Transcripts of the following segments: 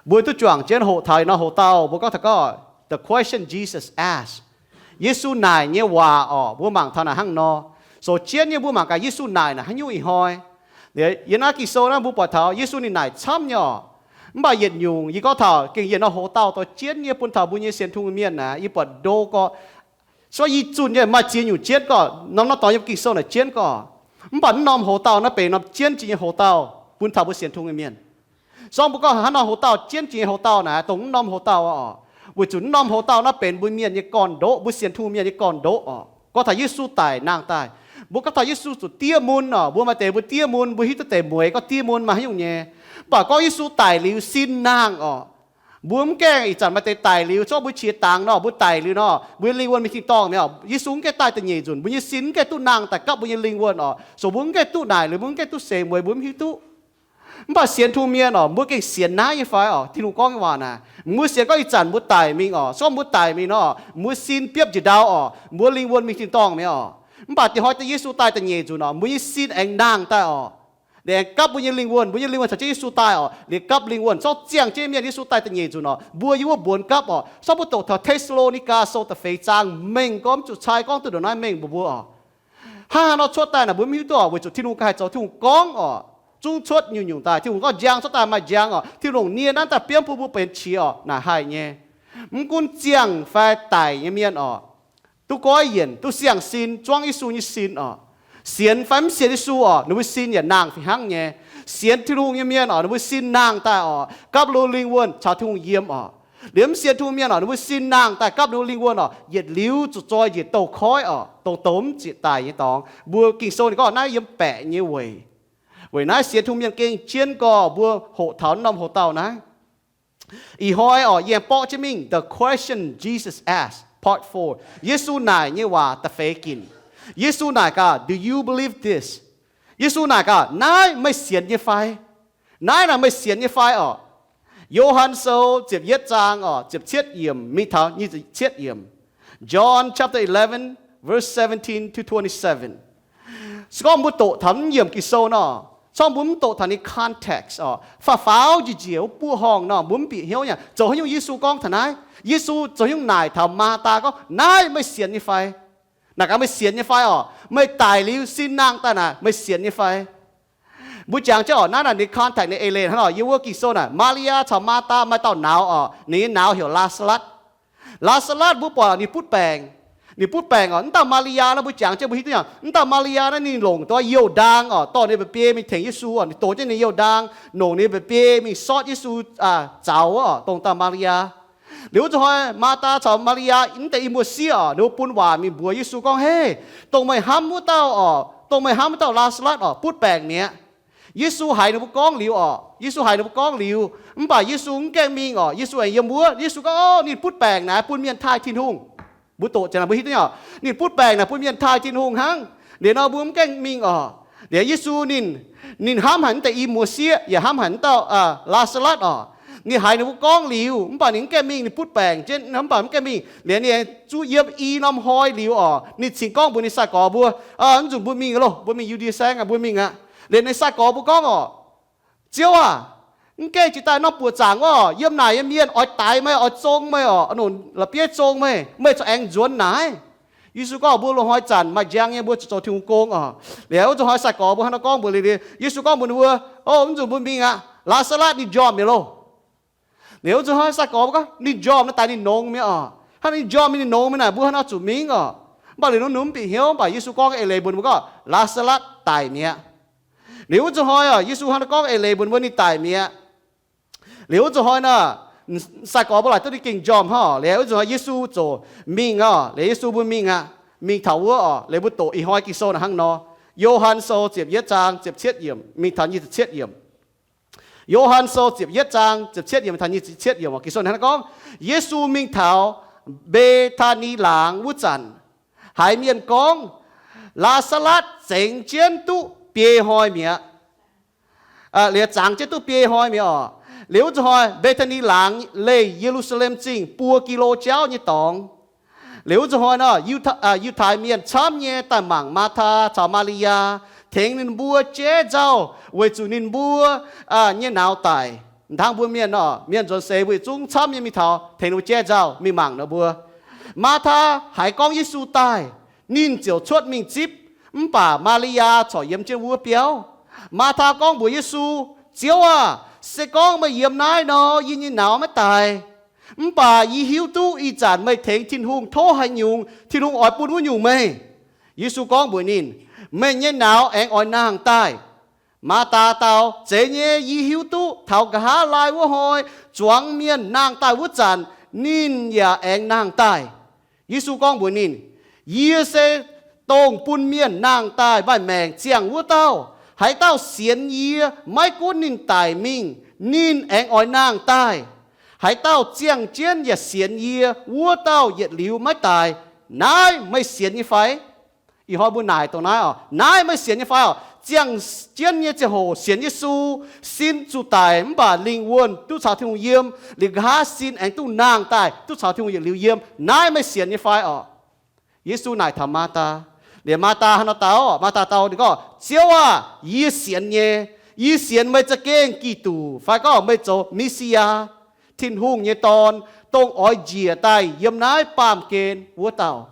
Mbuo duqv juangc jienv hoqc taux ih norm hoc-dauh, mbuo gorngv taux gorngv the question Jesus asked. Yesu naaic nyei waac orqc, mbuo mangc taux naaic hnangv nor. Sou jienv nyei mbuo mangc gaax Yesu naaic naaic haaix nyungc ih hnoi. Yiem naaiv Ging-Sou naaiv mbuo buatc taux Yesu ninh naaic camv nyei orqc. Mv baac yietc nyungc yie gorngv taux gengh yietc norm hoc-dauh dorh jienv nyei bun taux mbuo nyei sienx Tin mienh naaic, yie buatc ndo gorqv, so yie zunh nyei maaih ziex nyungc jienv gorqv, norm norm dorngx yiem Ging-Sou naaic jienv gorqv. Mv baac mv norm hoc-dauh naaiv benx norm jienv jiex nyei hoc-dauh bun taux mbuo sienx Tin mienh. Sou mbuo gorngv haaix norm hoc-dauh jienv jiex nyei hoc-dauh naaic, dongh mv norm hoc-dauh orqc. Weic zuqc mv norm hoc-dauh naaiv benx mbuo mienh nyei gorn-ndoqv, mbuo sienx Tin mienh nyei gorn-ndoqv orqc. Gorngv taux Yesu daic nangh daaih, mbuo gorngv taux Yesu zuqc diev mun orqc. Mbuo maaih deix mbuo diev mun, mbuo hiuv duqv deix mueiz gorngv diev mun maaih haaix nyungc nyei. Mv baac gorngv Yesu daic liuz sin nangh orqc. Mbuo mv gaengh ih zanc maaih deix daic liuz, zorqv mbuo qiex dangx nor, mbuo daic liuz nor, mbuo nyei lingh wuonh mingh tin-dorngh mi'aqv orqc. Yesu mv gaengh daaih da'nyeic nzunc, mbuo nyei sin mv gaengh duqv nangh daaih gapv mbuo nyei lingh wuonh orqc. So mbuo mv gaengh duqv naaic liuz, mbuo mv gaengh duqv seix mueiz, mbuo mv hiuv duqv. Mv baac sienx Tin mienh orqc, mbuo gengh sienx naaiv nyei fai orqc? Tin-Hungh gorngv nyei waac naaic, mbuo sienx gorngv ih zanc mbuo daic mingh orqc, zorqv mbuo daic mingh nor, mbuo sin biopv njiec ndau orqc, mbuo lingh wuonh mingh tin-dorngh mi'aqv orqc. Mv baac dinh hnoi deix Yesu daaih da'nyeic nzunc orqc, mbuo nyei sin aengx nangh daaih orqc. Liuz aengx gapv mbuo nyei lingh wuonh, mbuo nyei lingh wuonh caux jienv Yesu daaih orqc. Liuz gapv lingh wuonh, zorqv ziangh jienv mienh Yesu daaih da'nyeic nzunc orqc, mbuo yiem wuov mbuonx gapv orqc. Zorqv mbuo doqc taux Te^saa^lo^ni^gaa Sou da'feix zaang mengh gorngv mv zuqc cai gorngv duqv ndongc naaiv mengh mbuox mbuo orqc. Hnangv haaix nor cuotv daaih naaic mbuo mv hiuv duqv orqc, weic zuqc Tin-Hungh ga'haaix zoux Tin-Hungh gorngv orqc. Zungv cuotv nyungc-nyungc daaih, Tin-Hungh gorngv njang cuotv daaih maaih njang orqc, Tin-Hungh ninh naaiv daaih biomv bun mbuo benx qiex orqc, naaic haih nyei. Mv gunv ziangh fai daic nyei mienh orqc, duqv goiv yienc, duqv siang-sin, zuangv Yesu nyei sin orqc. Sienx fai mv sienx Yesu orqc, ninh mbuo sin yaac nangh fih hnangv nyei. Sienx Tin-Hungh nyei mienh orqc, ninh mbuo sin nangh daaih orqc, gapv ninh mbuo lingh wuonh caux Tin-Hungh yiem orqc. Liuz mv sienx Tin-Hungh mienh orqc, ninh mbuo sin nangh daaih gapv ninh mbuo lingh wuonh orqc, yietc liuz zuqc zoi njiec douz-koiv orqc, dongh douz mv zieqc daic nyei dorngx. Mbuo Ging-Sou ninh gorngv naaiv yiem baeqc nyei weic. Weic naaiv sienx Tin-Hungh mienh gengh jienv gorx mbuo hoqc taux norm hoc-dauh naaiv. Ih hnoi orqc, yie aengx borqv jienv mingh the question Jesus asked, part four. Yesu naaic nyei waac da'feix ginc. Yesu naaic gaax, Do you believe this? Yesu naaic gaax, naaiv meih sienx nyei fai? Naaiv naaic meih sienx nyei fai orqc? Yo^han Sou ziepc yietv zaang orqc, ziepc cietv yiemc mingh taux nyic ziepc cietv yiemc. John chapter eleven, verse seventeen to twenty-seven. Se gorngv mbuo doqc taux mv yiemc Ging-Sou nor, se gorngv mbuo mv doqc taux ninh context orqc, faaux faaux njiec njiec wuov buov horngh nor, mbuo mv bieqc hnyouv nyei. Zoux haaix nyungc Yesu gorngv taux naaiv? Yesu zoux haaix nyungc naaic taux Maataa gorngv, naaiv meih sienx nyei fai? Naaic gaax, meih sienx nyei fai orqc? Meih daic liuz sin nangh daaih naaic, meih sienx nyei fai? Mbuo jangx jienv orqc, naaiv naaic ninh context ninh eix leiz hnangv nor, yiem wuov Ging-Sou naaic, Maa^li^yaa caux Maathaa maaih dauh nauz orqc, ninh nyei nauz heuc Laa^saa^latv. Laa^saa^latv mbuo buatc ninh butv baengc. Ninh butv baengc orqc, mv dauh Maa^li^yaa naaiv mbuo jangx jienv mbuo hiuv duqv nyei, mv dauh Maa^li^yaa naaiv ninh longc dongh youh ndaang orqc, dorh ninh mba'biei mingh tengx Yesu orqc, ninh dox jienv ninh youh ndaang, longc ninh mba'biei mingh sortv Yesu zaux wuov orqc, dongh dauh Maa^li^yaa. Liuz wuov zuqc hnoi Maathaa caux Maa^li^yaa mv deix i muoz-sieqv orqc, ninh mbuo bun waac mingh mbuox Yesu gorngv, Hei, dongh meih hnamv wuov dauh orqc, dongh meih hnamv wuov dauh Laa^saa^latv orqc, butv baengc mi'aqv. Yesu haiz ninh mbuo gorngv liuz orqc, Yesu haiz ninh mbuo gorngv liuz, mv baac Yesu mv gaengh mingh orqc. Yesu aengx yiem wuov, Yesu gorngv, Ninh butv baengc naaiv bun mienh taaih Tin-Hungh. Mbuo doqc ziangx naaic mbuo hiuv duqv nyei orqc, ninh butv baengc naaic bun mienh taaih Tin-Hungh hnangv. Liuz nor mbuo mv gaengh mingh orqc. Liuz Yesu ninh, ninh hnamv haic mv deix i muoz-sieqv, yaac hnamv haic wuov dauh Laa^saa^latv orqc. Ninh haiz ninh mbuo gorngv liuz, mv baac ninh mv gaengh mingh, ninh butv baengc jienv mv baac mv gaengh mingh. Liuz ninh zuqv yiem i norm hnoi liuz orqc, ninh cingx gorngv mbuox ninh sai-gorx mbuo, Mv nzunc mbuo mingh loh, mbuo mingh Yu^ndie Saengv aqv, mbuo mingh aqv. Liuz ninh sai-gorx mbuo gorngv orqc, Ziouv aac, mv gaengh jiex daaih norm buoqc zaangc wuov, yiem naaic nyei mienh oix daix meih, oix zong meih orqc, la'bieiv zong meih, meih corc aengx nzuonx naaic. Yesu gorngv mbuo loz-hnoi zanc maaih njang nyei, mbuo zuqc zoux Tin-Hungh gong orqc. Liuz wuov zuqc hnoi sai-gorx mbuo hnangv nor gorngv mbuox liuz, Yesu gorngv mbuox ninh mbuo, O, mv nzunc mbuo mingh aqv. Laa^saa^latv ninh njormh mi'aqv loh. Liuz wuov zuqc hnoi sai-gorx mbuo gorngv, Ninh njormh naaiv daaih ninh nongx mi'aqv orqc. Hnangv ninh njormh mingh ninh nongx mi'aqv naaic, mbuo hnangv nor zuqc mingh orqc. Mv baac liuz nor ninh mv bieqc hnyouv, mv baac Yesu gorngv eix leiz mbuox ninh mbuo gorngv, Laa^saa^latv daic mi'aqv. Liuz wuov zuqc hnoi orqc, Yesu hnangv nor gorngv eix leiz mbuox ninh mbuo ninh daic mi'aqv. Liuz wuov zuqc hnoi nor, sai-gorx mbuo laaic duqv ninh gengh njormh hnangv orqc. Liuz wuov zuqc hnoi Yesu ziouc mingh orqc. Liuz Yesu mbuo mingh aqv. Mingh taux wuov orqc, liuz mbuo doqc ih hnoi Ging-Sou naaic hnangv nor. Yo^han Sou ziepc yietv zaang ziepc cietv yiemc mingh taux nyic ziepc cietv yiemc. Yo^han Sou ziepc yietv zaang ziepc cietv yiemc taux nyic ziepc cietv yiemc orqc, Ging-Sou hnangv nor gorngv, Yesu mingh taux Mbe^taa^ni Laangz wuov zanc, haiz mienh gorngv, Laa^saa^latv zengx jienv duqv biei hnoi mi'aqv. Liuz zangx jienv duqv biei hnoi mi'aqv orqc. Liuz wuov zuqc hnoi Mbe^taa^ni Laangz leih Ye^lu^saa^lem Zingh buo gi^lo jauv nyei dorngx. Liuz wuov zuqc hnoi nor, Yiu, Yiutai Mienh camv nyei daaih mangc Maathaa caux Maa^li^yaa, tengx ninh mbuo jeiv nzauh weic zuqc ninh mbuo nyei nauz daic. Hnangv mbuo mienh nor, mienh nzuonx seix mbuo yietc zungv camv nyei mingh taux tengx ninh mbuo jaiv nzauh mingh mangc nor mbuo. Maathaa haiz gorngv Yesu daaih, ninh ziouc cuotv mingh zipv. Mv baac Maa^li^yaa corc yiem jienv wuov biauv. Maathaa gorngv mbuox Yesu, Ziouv aah! Se gorngv meih yiem naaiv nor, yie nyei nauz maiv daic. Mv baac yie hiuv duqv ih zanc meih tengx Tin-Hungh tov haaix nyungc, Tin-Hungh oix bun wuov nyungc meih. Yesu gorngv mbuox ninh, Meih nyei nauz aengx oix nangh daaih. Maathaa dau, Zeiz nyei, yie hiuv duqv taux nqa'haav laai wuov hnoi zuangx mienh nangh daaih wuov zanc, ninh yaac aengx nangh daaih. Yesu gorngv mbuox ninh, Yie se dongh bun mienh nangh daaih maaih maengc ziangh wuov dauh. Haaix dauh sienx yie, maiv gunv ninh daic mingh, ninh aengx oix nangh daaih. Haaix dauh ziangh jienv yaac sienx yie, wuov dauh yietc liuz maiv daic. Naaiv meih sienx nyei fai? Ih hnoi mbuo naaic dongh naaiv oc. Naaiv meih sienx nyei fai oc? Ziangh jienv nyei ziangh hoc sienx Yesu, sin zuqc daic mv baac lingh wuonh duqv caux Tin-Hungh yiem, liuz nqa'haav sin aengx duqv nangh daaih duqv caux Tin-Hungh yietc liuz yiem. Naaiv meih sienx nyei fai oc? Yesu naaic taux Maathaa. Liuz Maathaa hnangv nor dau, Maathaa dau ninh gorngv, Ziouv aah! Yie sienx nyei. Yie sienx meih za'gengh Giduc, fai gorngv meih zoux Mi^si^yaa, Tin-Hungh nyei Dorn, dongh oix njiec daaih yiem naaiv baamh gen wuov dauh.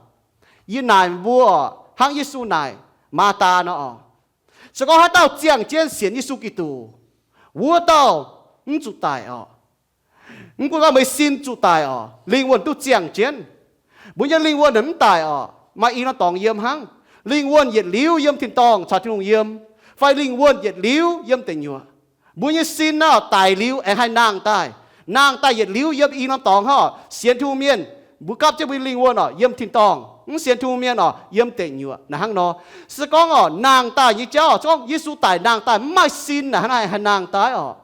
Yie naaic mbuo oc, hnangv Yesu naaic Maathaa nor oc. Se gorngv haaix dauh ziangh jienv sienx Yesu Giduc, wuov dauh mv zuqc daic oc. Mv gunv gorngv meih sin zuqc daic oc, lingh wuonh duqv ziangh jienv. Mbuo nyei lingh wuonh mv daic oc, maaih i norm dorngx yiem hnangv. Lingh wuonh yietc liuz yiem tin-dorngh caux Tin-Hungh yiem, fai lingh wuonh yietc liuz yiem deic nyuoqc. Mbuo nyei sin naaiv daic liuz aengx haih nangh daaih. Nangh daaih yietc liuz yiem i norm dorngx hnangv. Sienx Tin-Hungh mienh, mbuo gapv jienv mbuo nyei lingh wuonh oc yiem tin-dorngh. Mv sienx Tin-Hungh mienh oc yiem deic nyuoqc naaiv hnangv nor. Se gorngv oc, nangh daaih nyei jauv oc, se gorngv Yesu daic nangh daaih, mv maaih sin naaic hnangv naaiv haih nangh daaih oc.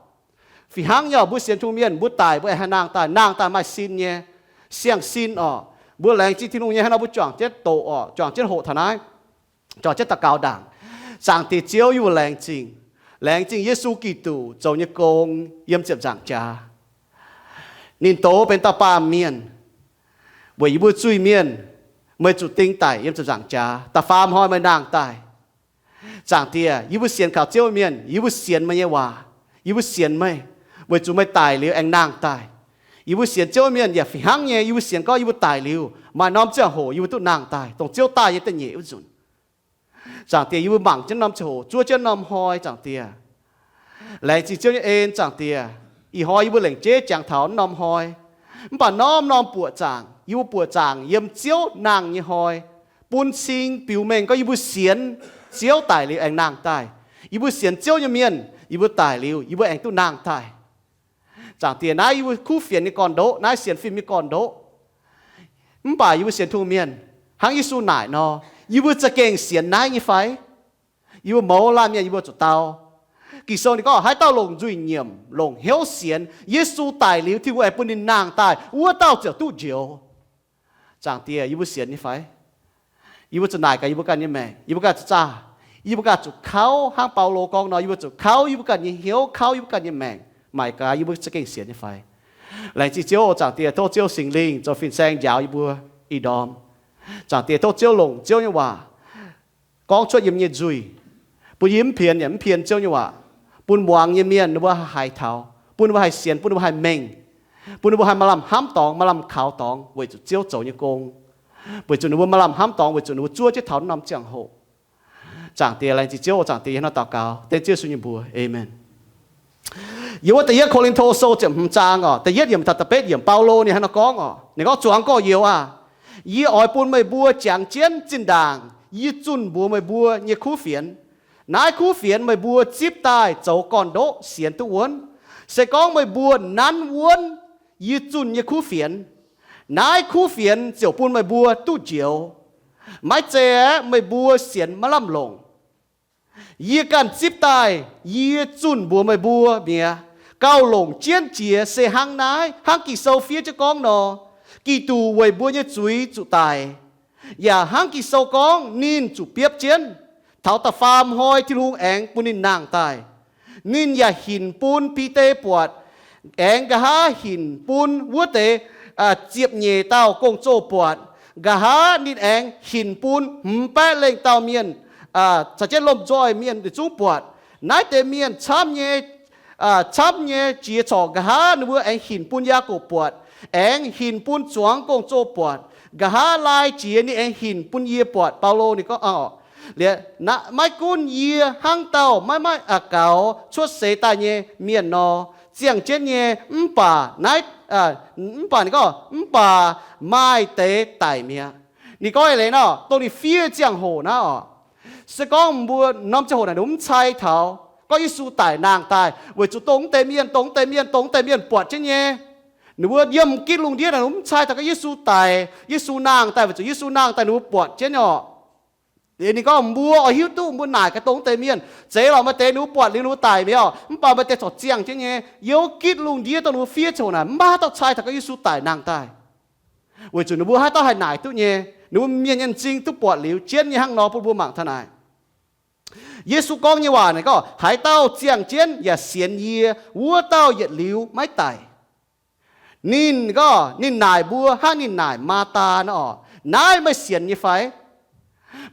Fih hnangv nyei oc, mbuo sienx Tin-Hungh mienh, mbuo daic mbuo aengx haih nangh daaih, nangh daaih maaih sin nyei, siang-sin oc. Mbuo laengz zingh Tin-Hungh nyei hnangv nor mbuo juangc jienv doqc oc, juangc jienv hoqc taux naaiv, juangc jienv daux gaux ndaangc. Zaangc Diex Ziouv, yie mbuo laengz zingh, laengz zingh Yesu Giduc zoux nyei gong yiem ziepc nzaangc jaax. Ninh doz benx dauh baamh mienh weic yie mbuo zuiz-mienh. Meih zuqc ding daic yiem ziepc nzaangc jaax, da'faam hnoi meih nangh daaih. Zaangc Diex, yie mbuo sienx kaux Ziouv mienh, yie mbuo sienx meih nyei waac. Yie mbuo sienx meih weic zuqc meih daic liuz aengx nangh daaih. Yie mbuo sienx Ziouv mienh yaac fih hnangv nyei, yie mbuo sienx gorngv yie mbuo daic liuz maaih norm ziangh hoc yie mbuo duqv nangh daaih, dongh Ziouv daaih nyei da'nyeic wuov nzunc. Zaangc Diex, yie mbuo mangc jienv norm ziangh hoc, zuov jienv norm hnoi, Zaangc Diex. Laengz zingh Ziouv nyei en, Zaangc Diex. Ih hnoi yie mbuo lengc jeiv jangx taux norm hnoi, mv baac norm-norm buoqc zaangc, yie mbuo buoqc zaangc yiem Ziouv nangh nyei hnoi, bun cing biux mengh gorngv yie mbuo sienx Ziouv daic liuz aengx nangh daaih. Yie mbuo sienx Ziouv nyei mienh, yie mbuo daic liuz yie mbuo aengx duqv nangh daaih. Zaangc Diex, naaiv yie mbuo kuv fienx nyei gorn-ndoqv, naaiv sienx fim nyei gorn-ndoqv. Mv baac yie mbuo sienx Tin-Hungh mienh, hnangv Yesu naaic nor, yie mbuo za'gengh sienx naaiv nyei fai? Yie mbuo mouz laanh mienh yie mbuo zuqc dau. Ging-Sou ninh gorngv, haaix dauh longc nzuih nyiemc, longc hnyouv sienx Yesu daic liuz Tin-Hungh aengx bun ninh nangh daaih, wuov dauh ziouc duqv njoux. Zaangc Diex, yie mbuo sienx nyei fai? Yie mbuo zuqc naaic gaax yie mbuo ganh nyei maengc, yie mbuo ganh zuqc zaah, yie mbuo ganh zuqc kauv hnangv Baulo gorngv nor, yie mbuo zuqc kauv yie mbuo ganh nyei hnyouv, kauv yie mbuo ganh nyei maengc, maaic gaax yie mbuo za'gengh sienx nyei fai. Laengz zingh Ziouv oc, Zaangc Diex, tov Ziouv Singx Lingh zoux fin-saeng njaaux yie mbuo ih ndorm. Zaangc Diex, tov Ziouv longc Ziouv nyei waac gorngv cuotv yie mbuo nyei nzuih, bun yie mv pienx yaac mv pien Ziouv nyei waac, bun muangx nyei mienh ninh mbuo haih haiz taux, bun ninh mbuo haih sienx, bun ninh mbuo haih mengh, bun ninh mbuo haih maaih lamh hnamv dorngx, maaih lamh kaux dorngx weic zuqc Ziouv zoux nyei gong, weic zuqc ninh mbuo maaih lamh hnamv dorngx, weic zuqc ninh mbuo zuov jienv taux norm ziangh hoc. Zaangc Diex, laengz zingh Ziouv, Zaangc Diex, yie hnangv naaiv daux gaux dengv Ziouv Yesu nyei mbuox, aamen. Yiem wuov da'yietv Ko^lin^to Sou ziepc hmz zaang oc, da'yietv yiemc taux da'betv yiemc, Baulo ninh hnangv naaiv gorngv oc, ninh gorngv, Zuangx gorx-youz aah! Yie oix bun meih mbuo jangx jienv zinh ndaangc yie zunh mbuox meih mbuo nyei kuv fienx. Naaiv kuv fienx meih mbuo zipv daaih zoux gorn-ndoqv sienx duqv wuonv. Se gorngv meih mbuo nanv wuonv yie zunh nyei kuv fienx, naaiv kuv fienx ziouc bun meih mbuo duqv njoux. Maiv zei aeqv, meih mbuo sienx maiv lamh longc. Yie ganh zipv daaih yie zunh mbuox meih mbuo mi'aqv, gauh longc jienv jiex se hnangv naaiv, hnangv Ging-Sou fiev jienv gorngv nor, Giduc weic mbuo nyei zuiz zuqc daic, yaac hnangv Ging-Sou gorngv ninh zuqc biopv jienv, taux da'faam hnoi Tin-Hungh aengx bun ninh nangh daaih. Ninh yaac hinc bun Bide buatc, aengx nqa'haav hinc bun wuov deix ziepc nyeic dauh gong-zoh buatc. Nqa'haav ninh aengx hinc bun hmz baeqv lengh dauh mienh caux jienv lomh nzoih mienh yietc zungv buatc. Naaiv deix mienh camv nyei, camv nyei jiex corc nqa'haav ninh mbuo aengx hinc bun Yaagorpc buatc, aengx hinc bun zuangx gong-zoh buatc. Nqa'haav laai jiex ninh aengx hinc bun yie buatc. Baulo ninh gorngv, liuz, maiv gunv yie hnangv dauh maiv maaih gaux cuotv seix daaih nyei mienh nor, ziangh jienv nyei, mv baac naaiv, mv baac ninh gorngv, mv baac maaih deix daic mi'aqv. Ninh gorngv eix leiz nor, dongh ninh fiev ziangh hoc naaiv oc, se gorngv mbuo norm ziangh hoc naaic ninh mv cai taux gorngv Yesu daic nangh daaih, weic zuqc dongh wuov deix mienh, dongh wuov deix mienh, dongh wuov deix mienh buatc jienv nyei. Ninh mbuo yiem gitv lungh ndiev naaic ninh mv cai taux gorngv Yesu daic, Yesu nangh daaih, weic zuqc Yesu nangh daaih ninh mbuo buatc jienv oc. Ninh gorngv mbuo oix hiuv duqv mbuo naaic gaax dongh wuov deix mienh. Zeiz lorqc, maaih deix ninh mbuo buatc liuz ninh mbuo daic mi'aqv, mv baac maaih deix corc ziangh jienv nyei. Yiem gitv lungh ndiev dongh ninh mbuo fiev ziangh hoc naaic mv maaih dauh cai taux gorngv Yesu daic nangh daaih, weic zuqc ninh mbuo haaix dauh haih naaic duqv nyei. Ninh mbuo mienh nyei m'zing duqv buatc liuz jienv nyei hnangv nor bun mbuo mangc taux naaic. Yesu gorngv nyei waac naaic gorngv, haaix dauh ziangh jienv yaac sienx yie, wuov dauh yietc liuz maiv daic. Ninh gorngv, ninh naaic mbuo hnangv ninh naaic Maa^taa nor oc, naaiv meih sienx nyei fai?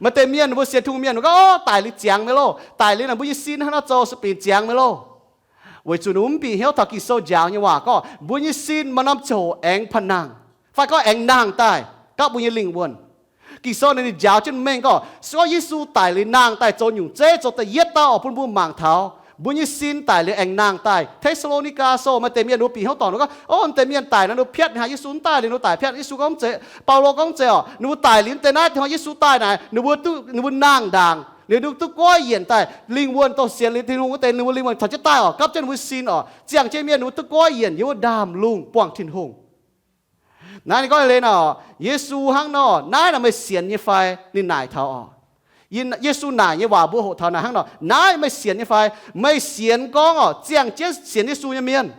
Maaih deix mienh, ninh mbuo sienx Tin-Hungh mienh, ninh gorngv, daic liuz ziangx meih loh, daic liuz naaic mbuo nyei sin hnangv nor zoux sueih binc ziangx meih loh. Weic zuqc ninh mbuo mv bieqc hnyouv taux Ging-Sou njaaux nyei waac gorngv mbuo nyei sin maaih norm ziangh hoc aengx pa'nangc, fai gorngv aengx nangh daaih gapv mbuo nyei lingh wuonh. Ging-Sou ninh njaaux jienv mengh gorngv, se gorngv Yesu daic liuz nangh daaih zoux nyungc zeiv, zoux da'yietv dauh oc, bun mbuo mangc taux mbuo nyei sin daic liuz aengx nangh daaih. Te^saa^lo^ni^gaa Sou maaih deix mienh ninh mbuo bieqc hnyouv dorngc, ninh gorngv, o, maaih deix mienh daic naaiv ninh mbuo piatv hnangv Yesu mv daaih liuz ninh mbuo daic piatv. Yesu gorngv mv zeiz, Baulo gorngv mv zeiz oc, ninh mbuo daic liuz mv deix naaiv tengx Yesu daaih naaic, ninh mbuo duqv, ninh mbuo nangh ndaangc, ninh mbuo duqv goiv yienc daaih lingh wuonh, dongh sienx liuz Tin-Hungh wuov deix ninh mbuo lingh wuonh caux jienv daaih oc, gapv jienv ninh mbuo sin oc, ziangh jienv mienh ninh mbuo duqv goiv yienc yiem wuov ndaamv-lungh buangh Tin-Hungh. Naaiv ninh gorngv leiz nor, Yesu hnangv nor, naaiv naaic meih sienx nyei fai? Ninh naaic taux oc. Yesu naaic nyei waac mbuo hoqc taux naaic hnangv nor, naaiv meih sienx nyei fai? Meih sienx gorngv oc, ziangh jienv sienx Yesu nyei mienh,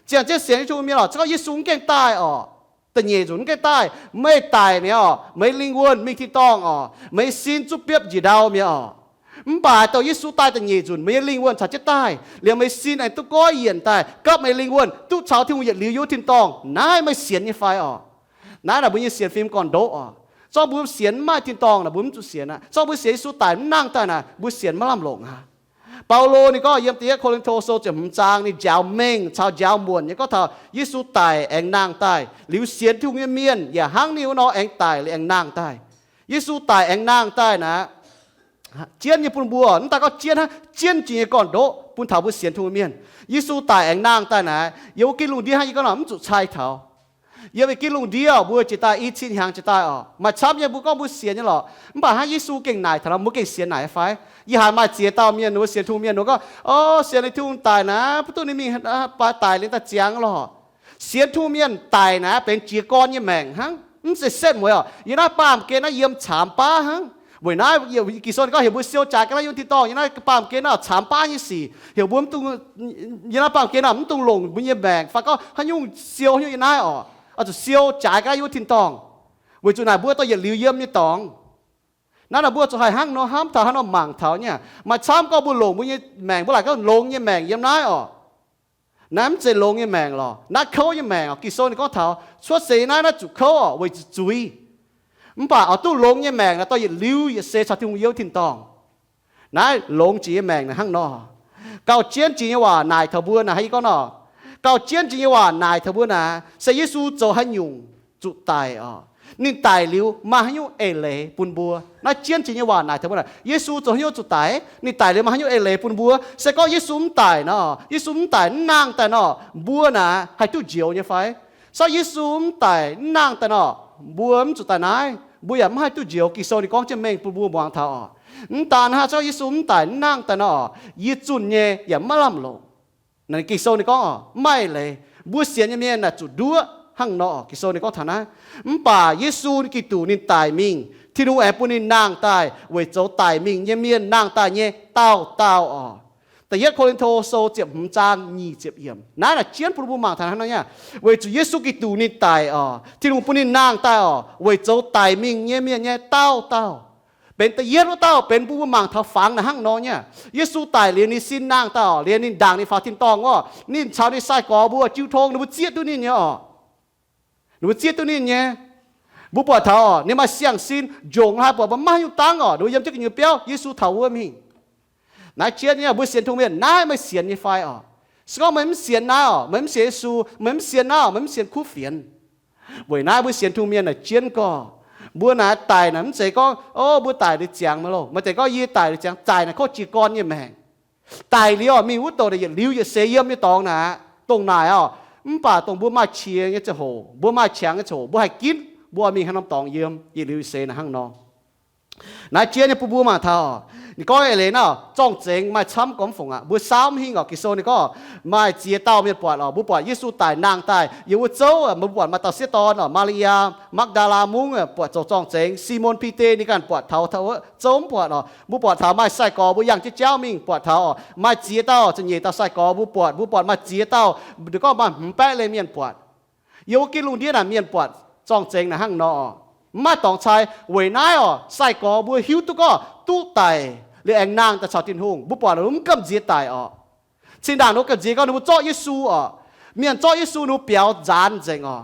ziangh jienv sienx Yesu mienh oc, se gorngv Yesu mv gaengh daaih oc, da'nyeic nzunc mv gaengh daaih, meih daic mi'aqv oc, meih lingh wuonh mingh tin-dorngh oc, meih sin zungv biopv njiec ndau mi'aqv oc. Mv baac dongh Yesu daaih da'nyeic nzunc, meih nyei lingh wuonh caux jienv daaih, liemh meih sin aengx duqv goiv yienc daaih, gapv meih lingh wuonh duqv caux Tin-Hungh yietc liuz yiem wuov tin-dorngh. Naaiv meih sienx nyei fai oc? Naaiv naaic mbuo nyei sienx fim gorn-ndoqv oc. Zorqv mbuo sienx mv maaih tin-dorngh naaic mbuo mv zuqc sienx aqv. Zorqv mbuo sienx Yesu daic mv nangh daaih naaic mbuo sienx maiv lamh longc aqv. Baulo ninh gorngv yiem da'yietv Ko^lin^to Sou ziepc hmz zaang ninh njaaux mengh caux njaaux muonc nyei gorngv taux Yesu daic aengx nangh daaih liuz sienx Tin-Hungh nyei mienh yaac hnangv ninh wuov nor aengx daic liuz aengx nangh daaih. Yesu daic aengx nangh daaih naaic, jienv nyei bun mbuo, mv daaih gorngv jienv hnangv, jienv jiex nyei gorn-ndoqv bun taux mbuo sienx Tin-Hungh mienh. Yesu daic aengx nangh daaih naaic, yiem wuov gitv lungh ndiev hnangv yie gorngv nor mv zuqc cai taux. Yiem gitv lungh ndiev mbuo jiex daaih i cin hnyangx jiex daaih oc, maaih camv nyei mbuo gorngv mbuo sienx nyei lorqc. Mv baac hnangv Yesu gengh naaic taux nor mbuo gengh sienx naaic fai? Yie haiz maaih ziex dauh mienh ninh mbuo sienx Tin-Hungh mienh ninh gorngv, o, sienx liuz Tin-Hungh daic naaic, mv duqv ninh mingh daic liuz daaih ziangx lorqc. Sienx Tin-Hungh mienh daic naaic benx jiez gorn nyei maengc hnangv, mv zeiz setv mueiz oc. Yiem naaiv baamh gen naaiv yiem caamx baav hnangv. Weic naaiv Ging-Sou ninh gorngv heuc mbuo siou jaaix ga'naaiv yiem tin-dorngh, yiem naaiv baamh gen naaiv caamx baav nyei sic, heuc mbuo mv dungx, yiem naaiv baamh gen naaiv mv dungx longc mbuo nyei maengc fai gorngv haaix nyungc siou haaix nyungc yiem naaiv oc. Oix zuqc siou jaaix ga'naaiv yiem wuov tin-dorngh, weic zuqc naaic mbuo dorh yietc liuz yiem nyei dorngx. Naaiv naaic mbuo zuqc haih hnangv nor hnamv taux, hnangv nor mangc taux nyei. Maaih camv gorngv mbuo longc mbuo nyei maengc, mbuo laaic gorngv longx nyei maengc yiem naaiv oc. Naaiv mv zeiz longx nyei maengc lorqc, naaiv kouv nyei maengc oc. Ging-Sou ninh gorngv taux cuotv seix naaiv, naaiv zuqc kouv oc, weic zuqc zuiz. Mv baac oix duqv longx nyei maengc naaic dorh yietc liuz yietc seix caux Tin-Hungh yiem wuov tin-dorngh. Naaiv longx jiex nyei maengc naaic hnangv nor. Gauh jienv jiex nyei waac naaic taux mbuo naaic, hnangv yie gorngv nor, gauh jienv jiex nyei waac naaic taux mbuo naaic se Yesu zoux haaix nyungc zuqc daic oc. Ninh daic liuz maaih haaix nyungc eix leiz bun mbuo? Naaiv jienv jiex nyei waac naaic taux mbuo naaic, Yesu zoux haaix nyungc zuqc daic? Ninh daic liuz maaih haaix nyungc eix leiz bun mbuo? Se gorngv Yesu mv daic nor, Yesu mv daic mv nangh daaih nor, mbuo naaic haih duqv njoux nyei fai? Se gorngv Yesu mv daic mv nangh daaih nor, mbuo mv zuqc daaih naaiv, mbuo yaac mv haih duqv njoux. Ging-Sou ninh gorngv jienv mengh bun mbuo muangx taux oc. Mv daan hnangv, se gorngv Yesu mv daic mv nangh daaih nor, yie zunh nyei yaac maiv lamh longc. Naaiv Ging-Sou ninh gorngv oc, mv maaih eix leiz. Mbuo sienx nyei mienh naaic zuqc nduov hnangv nor oc. Ging-Sou ninh gorngv taux naaiv, mv baac Yesu Giduc ninh daic mingh, Tin-Hungh aengx bun ninh nangh daaih weic zoux daic mingh nyei mienh nangh daaih nyei dauh dauh oc. Da'yietv Ko^lin^to Sou ziepc hmz zaang nyic ziepc yiemc. Naaiv naaic jienv bun mbuo mangc taux hnangv nor nyei, weic zuqc Yesu Giduc ninh daic oc, Tin-Hungh bun ninh nangh daaih oc, weic zoux daic mingh nyei mienh nyei dauh dauh. Benx da'yietv wuov dauh benx bun mbuo mangc taux fangx naaic hnangv nor nyei. Yesu daic liuz ninh sin nangh daaih oc, liuz ninh ndaangc ninh faaux tin-dorngh wuov, ninh caux ninh sai-gorx mbuo jiu tong ninh mbuo zieqv duqv ninh nyei oc. Ninh mbuo zieqv duqv ninh nyei. Mbuo buatc taux oc, ninh maaih siang-sin njongc haaix buatc mbuo maiv haaix nyungc dangv oc, ninh mbuo yiem jienv gu'nyuoz biauv, Yesu taux wuov mingh. Naaiv jienv nyei mbuo sienx Tin-Hungh mienh, naaiv meih sienx nyei fai oc? Se gorngv meih mv sienx naaiv oc, meih mv sienx Yesu, meih mv sienx naaiv oc, meih mv sienx kuv fienx. Weic naaiv mbuo sienx tungh mienh naaic jienv gorx, mbuo naaic daic naaic mv zeiz gorngv, o, mbuo daic liuz ziangx maiv loh, maaih deix gorngv yie daic liuz ziangx, daic naaic kov jiez gorn nyei maengc. Daic liuz oc, mingh wuov douc naaic yietc liuz yietc seix yiem nyei dorngx naaic, dongh naaic oc, mv baac dongh mbuo maaih qiex nyei ziangh hoc, mbuo maaih qangx nyei ziangh hoc, mbuo haih ginv mbuo oix mingh haaix norm dorngx yiem yietc liuz yietc seix naaic hnangv nor. Naaiv jiex nyei bun mbuo mangc taux, ninh gorngv eix leiz naaiv, zorng-zengx maaih camv gormx fongc aqv. Mbuo Saam hingh oc, Ging-Sou ninh gorngv maaih ziex dauh mienh buatc oc. Mbuo buatc Yesu daic nangh daaih yiem wuov zouv, mbuo buatc maaih dauh sieqv dorn oc, Maa^li^yaa, Makv^ndaa^laa Mungv buatc zoux zorng-zengx. Simon Bide ninh ganh buatc taux wuov zouv mv buatc oc. Mbuo buatc taux maaih sai-gorx mbuo yangh jienv jauv mingh buatc taux oc, maaih ziex dauh, ziepc nyeic dauh sai-gorx mbuo buatc, mbuo buatc maaih ziex dauh, ninh gorngv maaih hmz baeqv lenh mienh buatc. Yiem wuov gitv lungh ndiev naaic mienh buatc zorng-zengx naaic hnangv nor oc. Mv maaih dorngx cai. Weic naaiv oc, sai-gorx mbuo hiuv duqv gorngv duqv daic liuz aengx nangh daaih caux Tin-Hungh. Mbuo buatc ninh mbuo mv gamh nziex daic oc. Cin-ndaangc ninh mbuo gamh nziex gorngv ninh mbuo zorqv Yesu oc. Mienh zorqv Yesu ninh mbuo biaux nzaanx nzengc oc.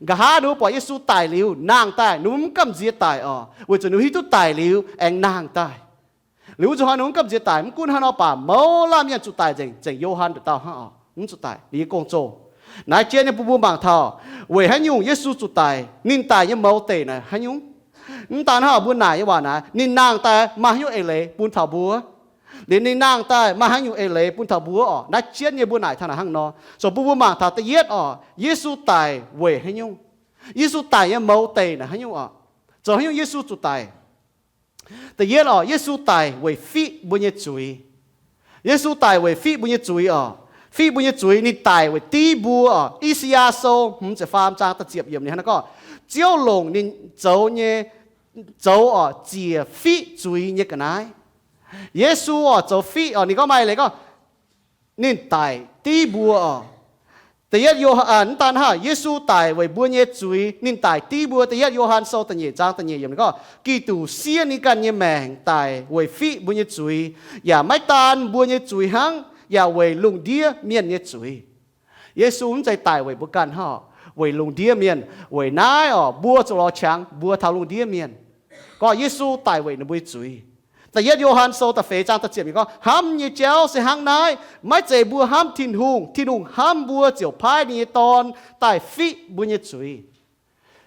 Nqa'haav ninh mbuo buatc Yesu daic liuz nangh daaih, ninh mbuo mv gamh nziex daic oc, weic zuqc ninh mbuo hiuv duqv daic liuz aengx nangh daaih. Liuz wuov zuqc hnoi ninh mv gamh nziex daic. Mv gunv hnangv nor baac mouz laanh mienh zuqc daic nzengc, zengc Yo^han nduqc dauh hnangv oc, mv zuqc daic, ninh nyei gong-zoh. Naaiv jiex nyei bun mbuo mangc taux weic haaix nyungc Yesu zuqc daic, ninh daic nyei mouz deic naaic haaix nyungc. Mv daan hnangv mbuo naaic nyei waac naaic, ninh nangh daaih maaih haaix nyungc eix leiz bun taux mbuo? Liuz ninh nangh daaih maaih haaix nyungc eix leiz bun taux mbuo oc? Naaiv jiex nyei mbuo naaic taux naaic hnangv nor. Zoux bun mbuo mangc taux da'yietv oc, Yesu daic weic haaix nyungc? Yesu daic nyei mouz deic naaic haaix nyungc oc? Zoux haaix nyungc Yesu zuqc daic? Da'yietv oc, Yesu daic weic fiqv mbuo nyei zuiz. Yesu daic weic fiqv mbuo nyei zuiz oc. Fiqv mbuo nyei zuiz, ninh daic weic div mbuo oc. I^saa^yaa Sou hmz ziepc faam zaang da'ziepc yiemc ninh hnangv naaiv gorngv, Ziouv longc ninh zoux nyei, zoux oc, ziec fiqv zuiz nyei ga'naaiv. Yesu oc, zoux fiqv oc, ninh gorngv maaih leiz gorngv ninh daic div mbuo oc. Da'yietv Yo, mv daan hnangv, Yesu daic weic mbuo nyei zuiz, ninh daic div mbuo. Da'yietv Yo^han Sou da'nyeic zaang da'nyeic yiemc ninh gorngv, Giduc siev ninh ganh nyei maengc daic weic fiqv mbuo nyei zuiz, yaac maiv daan mbuo nyei zuiz hnangv, yaac weic lungh ndiev mienh nyei zuiz. Yesu mv zeiz daic weic mbuo ganh hnangv, weic lungh ndiev mienh. Weic naaiv oc, mbuo zuqc lorz qangx mbuo taux lungh ndiev mienh, gorngv Yesu daic weic ninh mbuo nyei zuiz. Da'yietv Yo^han Sou da'feix zaang da'ziepc yiemc gorngv, Hnamv nyei jauv se hnangv naaiv, maiv zeiz mbuo hnamv Tin-Hungh, Tin-Hungh hnamv mbuo ziouc paaiv ninh nyei Dorn daaih fiqv mbuo nyei zuiz.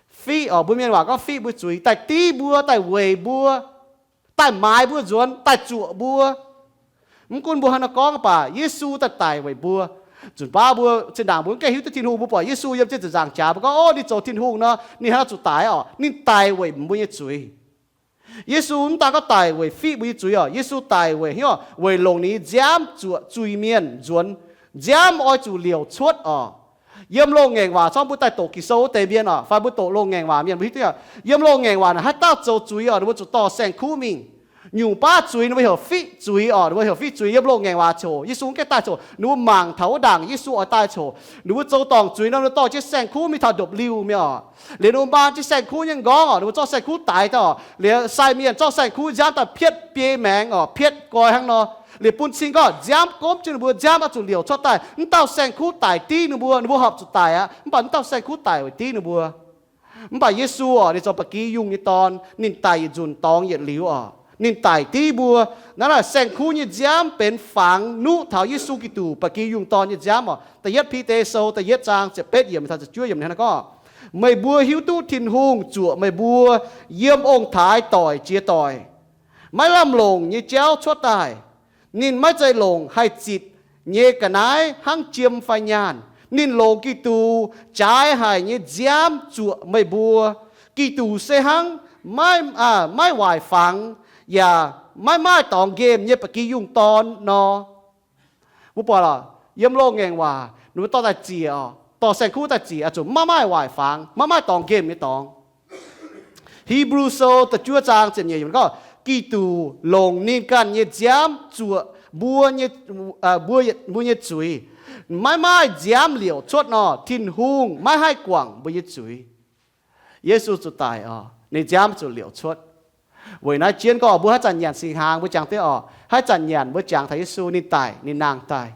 Fiqv oc, mbuo mienh waac gorngv fiqv mbuo zuiz, daaih div mbuo, daaih weic mbuo, daaih maaiz mbuo nzuonx, daaih zuoqc mbuo. Mv gunv mbuo haaix nor gorngv baac, Yesu daaih daic weic mbuo. Nzunc baav mbuo zinh ndaangc mbuo mv gaengh hiuv duqv Tin-Hungh, mbuo buatc Yesu yiem zienh zaangc jaax, mbuo gorngv, Ov, ninh zoux Tin-Hungh nor, ninh hnangv naaiv zuqc daic oc. Ninh daic weic mbuo nyei zuiz. Yesu mv daan gorngv daic weic fiqv mbuo nyei zuiz oc. Yesu daic weic hnyouv, weic longc ninh nyei nziaamv zuoqc zuiz-mienh nzuonx. Nziaamv oix zuqc liouc cuotv oc. Yiem loz-ngaengc waac, corc mbuo daaih doqc Ging-Sou wuov deix mienh oc, fai mbuo doqc loz-ngaengc waac mienh, mbuo hiuv duqv, yiem loz-ngaengc waac naaic haaix dauh zoux zuiz oc, ninh mbuo zuqc dorh saeng-kuv mingh. Nyungc baav zuiz ninh mbuo heuc fiqv zuiz oc, ninh mbuo heuc fiqv zuiz. Yiem loz-ngaengc waac coc, Yesu mv gaengh daaih coc, ninh mbuo mangc taux wuov ndaangc Yesu oix daaih coc, ninh mbuo zoux dorngc zuiz nor, ninh mbuo dorh jienv saeng-kuv mingh taux ndopv-liuh mingh oc. Liuz ninh mbuo maan jienv saeng-kuv nyei m'nqorngv oc, ninh mbuo zorqv saeng-kuv daix daaih oc. Liuz sai mienh zorqv saeng-kuv nziaamv daaih pietv biei maengx oc, pietv nqoi hnangv nor. Liuz bun cing gorngv nziaamv gomv jienv ninh mbuo, nziaamv oix zuqc liouc cuotv daaih. Mv dauh saeng-kuv daic div ninh mbuo, ninh mbuo horpc zuqc daic aqv, mv baac mv dauh saeng-kuv daic weic div ninh mbuo. Mv baac Yesu oc, ninh zoux ba'gi yungh nyei Dorn, ninh daic yietc nzunc dorngx yietc liuz oc. Ninh daic div mbuo. Naaiv naaic saeng-kuv nyei nziaamv benx fangx nuqv taux Yesu Giduc, ba'gi yungh Dorn nyei nziaamv oc. Da'yietv Bide Sou da'yietv zaang ziepc betv yiemc taux ziepc juov yiemc hnangv naaiv gorngv, Meih mbuo hiuv duqv Tin-Hungh zuoqc meih mbuo yiem ong-taaix doic jiex doic, maiv lamh longc nyei jauv cuotv daaih. Ninh maiv zeiz longc haih zitc nyei ga'naaiv hnangv jiem fai nyaanh. Ninh longc Giduc jaaix haic nyei nziaamv zuoqc meih mbuo. Giduc se hnangv maiv, maiv waaic fangx, yaac maiv maaih dorngx nqemh nyei ba'gi yungh dorn nor. Mbuo buatc oc, yiem loz-ngaengc waac ninh mbuo dorh daaih ziec oc, dorh saeng-kuv daaih ziec, zuqc maiv maaih waaic fangx, maiv maaih dorngx nqemh nyei dorngx. Hipv^lu Sou da'juov zaang ziepc nyeic yiemc gorngv, Giduc longc ninh ganh nyei nziaamv zuoqc mbuo nyei, mbuo nyei zuiz. Maiv maaih nziaamv liouc cuotv nor, Tin-Hungh maiv haih guangc mbuo nyei zuiz. Yesu zuqc daic oc, ninh nziaamv zuqc liouc cuotv. Weic naaiv jienv gorngv mbuo haaix zanc nyanc singx hnaangx mbuo jangx deix oc, haaix zanc nyanc mbuo jangx taux Yesu ninh daic ninh nangh daaih.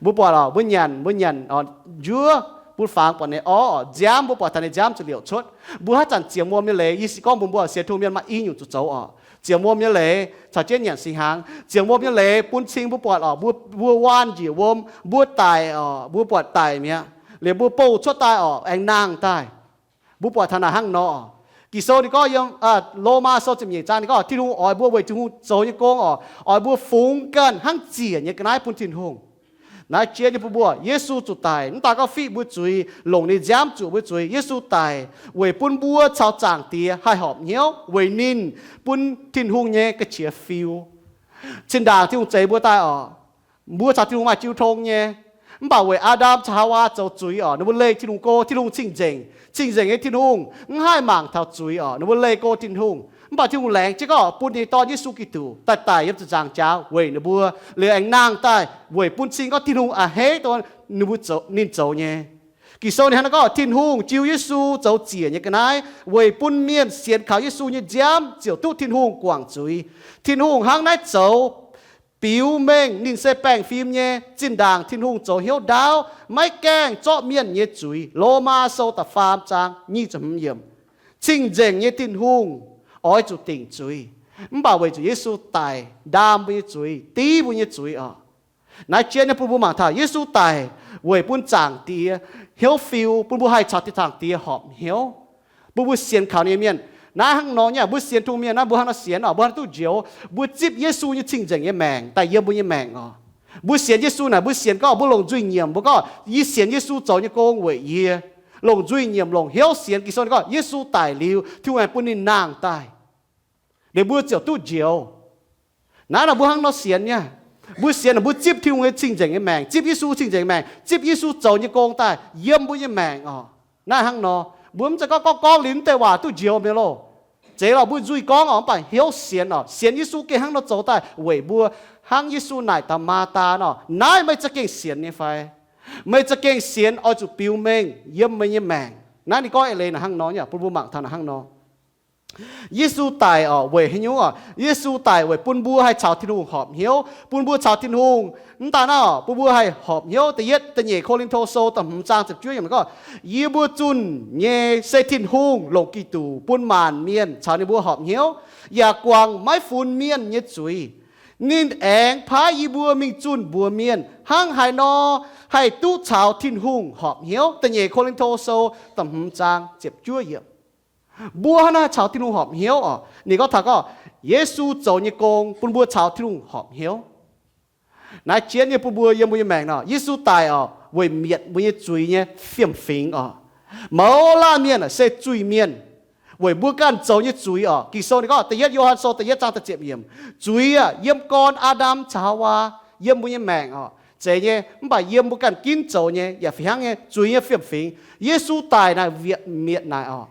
Mbuo buatc oc, mbuo nyanc, mbuo nyanc oc, njuov bun fangx buatc ninh orv oc, nziaamv mbuo buatc taux ninh nziaamv zuqc liouc cuotv. Mbuo haaix zanc ziemx wuom nyei leiz, yie se gorngv mbuox mbuo sienx tungh mienh maaih i nyungc zuqc zoux oc. Ziemx wuom nyei leiz caux jienv nyanc singx hnaangx. Ziemx wuom nyei leiz bun cing mbuo buatc orqc, mbuo, mbuo waanh njiec wuom, mbuo daic orqc, mbuo buatc daic mi'aqv. Liuz mbuo bouh cuotv daaih orqc, aengx nangh daaih. Mbuo buatc taux naaic hnangv nor. Ging-Sou ninh gorngv yiem, Lomaa Sou ziepc nyeic zaang ninh gorngv Tin-Hungh oix mbuo weic Tin-Hungh zoux nyei gong orqc, oix mbuo fungx ganh hnangv ziec nyei ga'naaiv bun Tin-Hungh. Naaiv jiex nyei bun mbuo, Yesu zuqc daic, mv daan gorngv fiqv mbuo zuiz, longc ninh nziaamv zuqc mbuo zuiz. Yesu daic weic bun mbuo caux Zaangc Diex haih horpc hnyouv, weic ninh bun Tin-Hungh nyei ga'qiex fiu. Zinh ndaangc Tin-Hungh zeix mbuo daaih orqc, mbuo caux Tin-Hungh maaih jiu tong nyei. Mv baac weic Aa^ndam caux Haawaa zoux zuiz orqc, ninh mbuo leih Tin-Hungh go, Tin-Hungh cing-nzengc. Cing-nzengc nyei Tin-Hungh mv haih mangc taux zuiz orqc, ninh mbuo leih go Tin-Hungh. Mv baac Tin-Hungh laengz jienv gorngv bun ninh nyei Dorn Yesu Giduc daaih daic yiem ziepc nzaangc jaax weic ninh mbuo, liuz aengx nangh daaih weic bun cing gorngv Tin-Hungh a'hneiv dongh ninh mbuo zoux, ninh zoux nyei. Ging-Sou ninh hnangv naaiv gorngv, Tin-Hungh jiu Yesu zoux ziec nyei ga'naaiv weic bun mienh sienx kaux Yesu nyei nziaamv ziouc duqv Tin-Hungh guangc zuiz. Tin-Hungh hnangv naaiv zoux biux mengh ninh se baengh fim nyei. Zinh ndaangc Tin-Hungh zoux hnyouv ndaauv, maiv gaengh zorqv mienh nyei zuiz. Lomaa Sou da'faam zaang nyic ziepc hmz yiemc. Cing-nzengc nyei Tin-Hungh oix zuqc dingc zuiz, mv baac weic zuqc Yesu daic ndaam mbuo nyei zuiz, div mbuo nyei zuiz orqc. Naaiv jiex nyei bun mbuo mangc taux Yesu daic weic bun Zaangc Diex hnyouv fiu, bun mbuo haih caux Zaangc Diex horpc hnyouv, bun mbuo sienx kaux ninh nyei mienh. Naaiv hnangv nor nyei, mbuo sienx Tin-Hungh mienh naaiv, mbuo hnangv nor sienx orqc, mbuo hnangv duqv njoux, mbuo zipv Yesu nyei cing-nzengc nyei maengc daaih yiem mbuo nyei maengc orqc. Mbuo sienx Yesu naaic, mbuo sienx gorngv mbuo longc nzuih nyiemc, mbuo gorngv, Yie sienx Yesu zoux nyei gong weic yie. Longc nzuih nyiemc, longc hnyouv sienx. Ging-Sou ninh gorngv Yesu daic liuz, Tin-Hungh aengx bun ninh nangh daaih, liuz mbuo ziouc duqv njoux. Naaiv nor mbuo hnangv nor sienx nyei. Mbuo sienx naaic, mbuo zipv Tin-Hungh nyei cing-nzengc nyei maengc, zipv Yesu cing-nzengc maengc, zipv Yesu zoux nyei gong daaih yiem mbuo nyei maengc orqc. Naaiv hnangv nor, mbuo mv zeiz gorngv gorngv gorngv liuz mv deix waac duqv njoux mi'aqv loh. Zeiz lorqc, mbuo nzuih gorngv orqc, mv baac hnyouv sienx orqc, sienx Yesu gengh hnangv nor zoux daaih weic mbuo, hnangv Yesu naaic da'Maa^taa nor, Naaiv meih za'gengh sienx nyei fai? Meih za'gengh sienx oix zuqc biux mengh yiem meih nyei maengc. Naaiv ninh gorngv eix leiz naaic hnangv nor nyei, bun mbuo mangc taux naaic hnangv nor. Yesu daic orqc weic haaix nyungc orqc? Yesu daic weic bun mbuo haih caux Tin-Hungh horpc hnyouv, bun mbuo caux Tin-Hungh, mv daan naaiv orqc, bun mbuo haih horpc hnyouv. Da'yietv, da'nyeic Ko^lin^to Sou da'hmz zaang ziepc juov yiemc gorngv, Yie mbuo zunh nyei se Tin-Hungh longc Giduc bun maanc mienh caux ninh mbuo horpc hnyouv, yaac guangc maiv funx mienh nyei zuiz. Ninh aengx paaiv yie mbuo mingh zunh mbuox mienh hnangv haaix nor haih duqv caux Tin-Hungh horpc hnyouv. Da'nyeic Ko^lin^to Sou da'hmz zaang ziepc juov yiemc. Mbuo hnangv naaiv caux Tin-Hungh horpc hnyouv orqc? Ninh gorngv taux gorngv Yesu zoux nyei gong bun mbuo caux Tin-Hungh horpc hnyouv. Naaiv jienv nyei bun mbuo yiem mbuo nyei maengc nor, Yesu daic orqc weic mietc mbuo nyei zuiz nyei fiem-fingx orqc. Mouz laanh mienh se zuiz-mienh weic mbuo ganh zoux nyei zuiz orqc. Ging-Sou ninh gorngv, da'yietv Yo^han Sou da'yietv zaang da'ziepc yiemc, zuiz aah, yiem gorn Aa^ndam caux Haawaa, yiem mbuo nyei maengc orqc, zeiz nyei, mv baac yiem mbuo ganh ginv zoux nyei yaac fih hnangv nyei zuiz nyei fiem-fingx. Yesu daic naaic, mietc naaic orqc,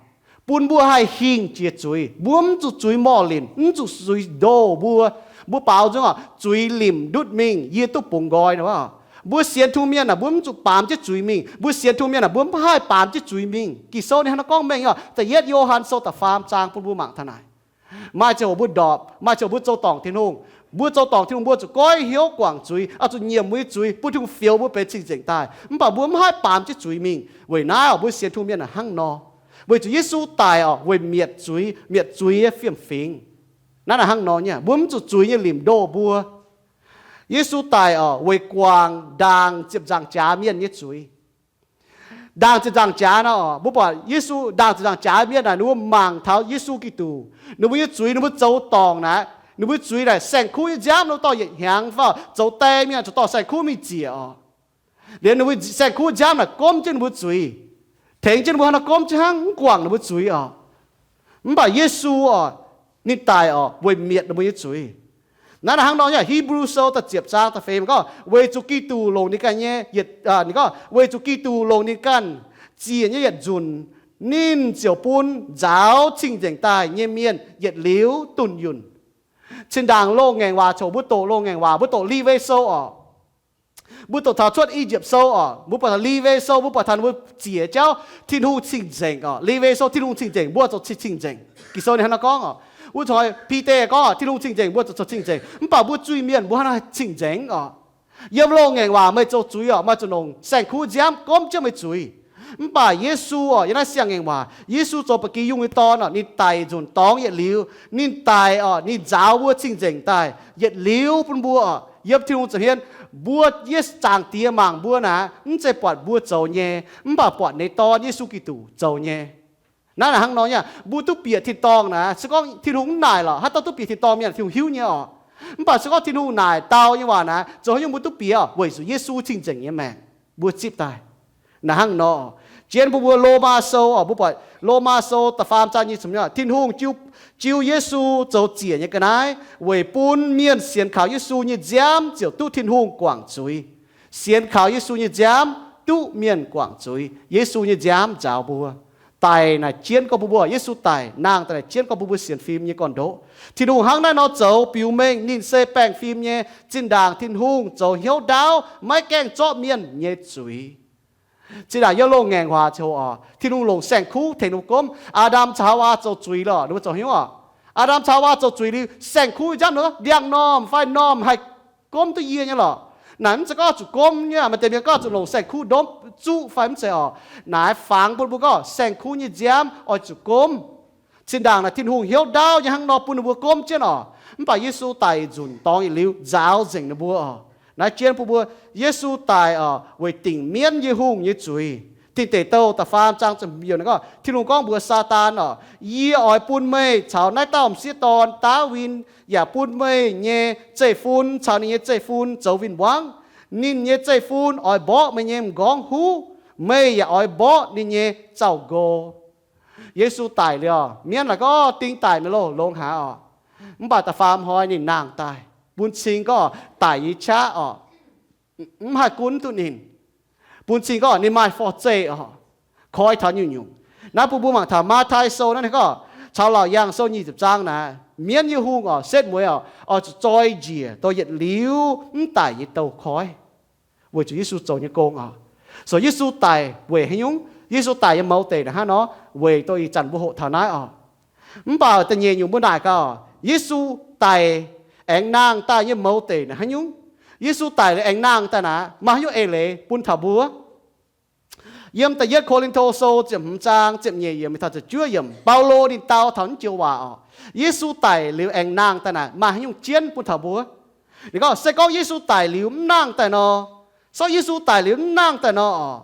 bun mbuo haih hingh jiex zuiz. Mbuo mv zuqc zuiz morh limc, mv zuqc zuiz ndoh mbuo. Mbuo baaux nzung orqc, zuiz limc ndutv mingh, yie duqv bungx nqoi nor. Mbuo sienx Tin-Hungh mienh aah, mbuo mv zuqc baamz jienv zuiz mingh. Mbuo sienx Tin-Hungh mienh aah, mbuo mv haih baamz jienv zuiz mingh. Ging-Sou ninh hnangv nor gorngv mengh nyei. Da'yietv Yo^han Sou da'faam zaang bun mbuo mangc taux naaic. Maaih ziangh hoc mbuo ndorpc, maaih ziangh hoc mbuo zoux dorngc Tin-Hungh. Mbuo zoux dorngc Tin-Hungh, mbuo zuqc goiv hnyouv guangc zuiz, oix zuqc nyiemc mbuo nyei zuiz, bun Tin-Hungh fioux mbuo benx cing-nzengc daaih. Mv baac mbuo mv haih baamz jienv zuiz mingh. Weic naaiv orqc, mbuo sienx Tin-Hungh mienh aah hnangv nor. Weic zuqc Yesu daic orqc weic mietc zuiz, mietc zuiz nyei fiem-fingx. Naaiv naaic hnangv nor nyei, mbuo mv zuqc zuiz nyei limc ndoh mbuo. Yesu daic orqc weic guangc ndaangc ziepc nzaangc jaax mienh nyei zuiz. Ndaangc ziepc nzaangc jaax nor, mbuo buatc Yesu ndaangc ziepc nzaangc jaax mienh naaic, ninh mbuo mangc taux Yesu Giduc, ninh mbuo nyei zuiz ninh mbuo zoux dorngc naaic, ninh mbuo zuiz naaic saeng-kuv nyei nziaamv ninh mbuo dorh yietc hnyangx fai zoux die mingh, zuqc dorh saeng-kuv mingh ziec orqc. Liuz ninh mbuo saeng-kuv nziaamv naaic gomv jienv ninh mbuo zuiz, tengx jienv ninh mbuo hnangv nor gomv jienv hnangv, mv guangc ninh mbuo zuiz orqc. Mv baac Yesu orqc, ninh daic orqc weic mietc ninh mbuo nyei zuiz. Naaiv naaic hnangv nor nyei, Hipv^lu Sou da'ziepc zaang da'feix gorngv, weic zuqc Giduc longc ninh ganh nyei yietc, ninh gorngv, weic zuqc Giduc longc ninh ganh ziec nyei yietc nzunc, ninh ziouc bun nzaaux cing-nzengc daaih nyei mienh yietc liuz dunh yunh. Zinh ndaangc loz-ngaengc waac coc, mbuo doqc loz-ngaengc waac, mbuo doqc Liwe Sou orqc. Mbuo doqc taux Cuotv I^yipv Sou orqc, mbuo buatc taux Liwe Sou, mbuo buatc taux ninh mbuo ziec jauv Tin-Hungh cing-nzengc orqc. Liwe Sou, Tin-Hungh cing-nzengc, mbuo zuqc cing-nzengc. Ging-Sou ninh hnangv nor gorngv orqc. Wuov zanc Bide gorngv orqc, Tin-Hungh cing-nzengc, mbuo zuqc cing-nzengc. Mv baac mbuo zuiz-mienh mbuo hnangv naaic cing-nzengc orqc. Yiem loz-ngaengc waac meih zoux zuiz orqc, meih zuqc longc saeng-kuv nziaamv gomv jienv meih zuiz. Mv baac Yesu oc, yiem naaiv siang-ngaengc waac, Yesu zoux ba'gi yungh nyei dorn oc, ninh daic nzunc dorngx yietc liuz, ninh daic oc, ninh nzaaux mbuo cing-nzengc daaih yietc liuz bun mbuo oc, yiem Tin-Hungh nza'hmien. Mbuo, Yesu, Zaangc Diex mangc mbuo naaic, mv zeiz buatc mbuo zoux nyei, mv baac buatc ninh dorn Yesu Giduc zoux nyei. Naaiv hnangv nor nyei, mbuo duqv bieqc tin-dorngh naaic, se gorngv Tin-Hungh mv naaic lorqc, haaix dauh duqv bieqc tin-dorngh mienh Tin-Hungh hiuv nyei oc. Mv baac se gorngv Tin-Hungh naaic dau nyei waac naaic, zoux haaix nyungc mbuo duqv bieqc oc, weic zuqc Yesu cing-nzengc nyei maengc mbuo zipv daaih. Naaiv hnangv nor, zien bun mbuo Lomaa Sou oc, mbuo buatc Lomaa Sou da'faam zaang nyic ziepc hmz, Tin-Hungh jiu, jiu Yesu zoux ziec nyei ga'naaiv weic bun mienh sienx kaux Yesu nyei nziaamv ziouc duqv Tin-Hungh guangc zuiz. Sienx kaux Yesu nyei nziaamv duqv mienh guangc zuiz. Yesu nyei nziaamv nzaaux mbuo. Daic naaic jienv gorngv bun mbuo, Yesu daic nangh daaih naaic jienv gorngv bun mbuo sienx fim nyei gorn-ndoqv. Tin-Hungh hnangv naaiv nor zoux biux mengh ninh se baengh fim nyei. Zinh ndaangc Tin-Hungh zoux hnyouv ndaauv, maiv gaengh zorqv mienh nyei zuiz. Zinh ndaangc yiem loz-ngaengc waac ziouc oc, Tin-Hungh longc saeng-kuv tengx ninh mbuo gomv. Aa^ndam caux Haawaa zoux zuiz lorqc, ninh mbuo zoux hnyouv oc. Aa^ndam caux Haawaa zoux zuiz liuz, saeng-kuv nziaamv ninh mbuo ndiangx-normh fai normh haih gomv duqv yie nyei lorqc. Naaic mv zeiz gorngv zuqc gomv nyei, maaih deix mienh gorngv zuqc longc saeng-kuv ndopv zuqv fai mv zeiz oc. Naaic fangx bun mbuo gorngv saeng-kuv nyei nziaamv oix zuqc gomv. Zinh ndaangc naaic Tin-Hungh hnyouv ndaauv nyei hnangv nor bun ninh mbuo gomv jienv oc. Mv baac Yesu daic nzunc dorngx yietc liuz nzaaux nzengc ninh mbuo oc. Naaiv jienv bun mbuo, Yesu daic oc, weic dingc mienv nyei hungh nyei zuiz. Tin Deic Douh da'faam zaang ziepc hmz yiemc ninh gorngv, Tin-Hungh gorngv mbuox Saadaan oc, Yie oix bun meih caux naaiv dauh m'sieqv dorn, Ndaawitv, yaac bun meih nyei zeiv-fun caux ninh nyei zeiv-fun zoux win-wangv. Ninh nyei zeiv-fun oix mborqv meih nyei m'nqorngv huv, meih yaac oix mborqv ninh nyei zaux-nqo. Yesu daic liuz, mienv la'gorngv ding daic mi'aqv loh, longx haic oc. Mv baac da'faam hnoi ninh nangh daaih, bun cing gorngv daic nyei qaqv oc, mv haih gunv duqv ninh. Bun cing gorngv ninh maaih forv-zeih oc, koi taux nyungc-nyungc. Naaiv bun mbuo mangc taux Matv^taai Sou naaiv ninh gorngv, caux Laauc Yaangh Sou nyic ziepc zaang naaic, mienv nyei hungh oc, setv mueiz oc, oix zuqc zoi njiec dongh yietc liuz mv daic nyei douz-koiv, weic zuqc Yesu zoux nyei gong oc. So Yesu daic weic haaix nyungc? Yesu daic nyei mouz deic naaic hnangv nor, weic dongh ih zanc mbuo hoqc taux naaiv oc. Mv baac da'nyeic nyungc mbuo naaic gaax, Yesu daic aengx nangh daaih nyei mouz deic naaic haaix nyungc? Yesu daic liuz aengx nangh daaih naaic maaih haaix nyungc eix leiz bun taux mbuo? Yiem da'yietv Ko^lin^to Sou ziepc hmz zaang ziepc nyeic yiemc mingh taux ziepc juov yiemc, Baulo ninh dau taux naaiv joux waac oc. Yesu daic liuz aengx nangh daaih naaic maaih haaix nyungc jienv bun taux mbuo? Ninh gorngv, se gorngv Yesu daic liuz mv nangh daaih nor, se gorngv Yesu daic liuz mv nangh daaih nor oc,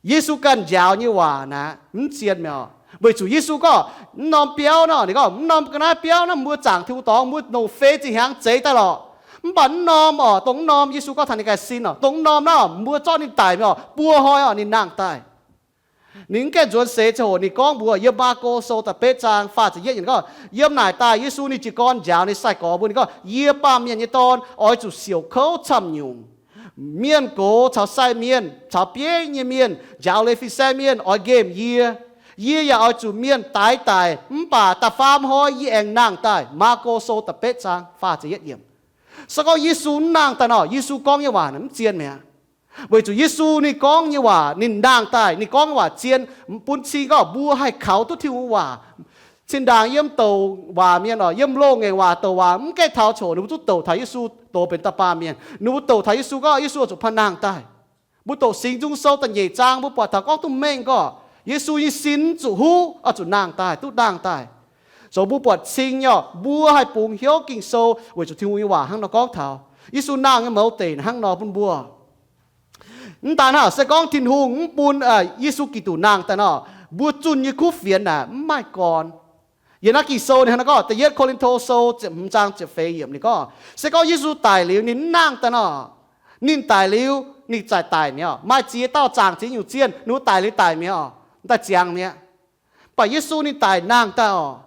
Yesu ganh njaaux nyei waac naaic mv zien mi'aqv oc. Weic zuqc Yesu gorngv, mv norm biauv nor, ninh gorngv, mv norm ga'naaiv biauv naaiv mbuo zaangc Tin-Hungh dorngx, mbuo nongc fei zinh hnyangx zeix daaih lorqc. Mv baac mv norm oc, dongh mv norm, Yesu gorngv taux ninh ganh sin oc, dongh mv norm naaiv oc, mbuo zorqv ninh daic mi'aqv oc, buo hnoi oc, ninh nangh daaih. Ninh mv gaengh nzuonx seix ziangh hoc ninh gorngv mbuox, yiem Maako Sou da'betv zaang faah ziepc yietv yiemc ninh gorngv, yiem naaic daaih Yesu ninh jiez gorn njaaux ninh sai-gorx mbuo, ninh gorngv, Yie, Baamh Mienh nyei Dorn, oix zuqc siouc kouv camv nyungc. Mienh gox caux sai mienh caux bieiv nyei mienh, njaaux Lefi Saeqv mienh oix nqemh yie. Yie yaac oix zuqc mienh daix daic, mv baac da'faam hnoi yie aengx nangh daaih. Maako Sou da'betv zaang faah ziepc yietv yiemc. Se gorngv Yesu mv nangh daaih nor, Yesu gorngv nyei waac mv zien mi'aqv. Weic zuqc Yesu ninh gorngv nyei waac, ninh nangh daaih ninh gorngv nyei waac zien, bun cing gorngv mbuo haih kaux duqv Tin-Hungh waac. Zinh ndaangc yiem douc waac mienh oc, yiem loz-ngaengc waac douc waac mv gaengh taux ziangh hoc ninh mbuo duqv douc taux Yesu doz benx dauh baamh mienh. Ninh mbuo douc taux Yesu gorngv Yesu oix zuqc paan nangh daaih. Mbuo doqc Singx Nzung Sou da'nyeic zaang mbuo buatc taux gorngv duqv mengh gorngv Yesu nyei sin zuqc huv, oix zuqc nangh daaih, duqv nangh daaih. Zoux mbuo buatc cing nyei oc, mbuo haih bungx hnyouv Ging-Sou weic zuqc Tin-Hungh nyei waac hnangv nor gorngv taux. Yesu nangh nyei mouz deic hnangv nor bun mbuo. Mv daan hnangv, se gorngv Tin-Hungh mv bun, aa, Yesu Giduc nangh daaih nor, mbuo zunh nyei kuv fienx naaic mv maaih gorn. Yiem naaiv Ging-Sou ninh hnangv naaiv gorngv, da'yietv Ko^lin^to Sou ziepc hmz zaang ziepc feix yiemc ninh gorngv, se gorngv Yesu daic liuz ninh mv nangh daaih nor, ninh daic liuz ninh zaac daic mi'aqv oc. Maaih ziex dauh zaangc ziex nyungc zienh, ninh mbuo daic liuz daic mi'aqv oc, daaih ziangx mi'aqv. Mv baac Yesu ninh daic nangh daaih oc,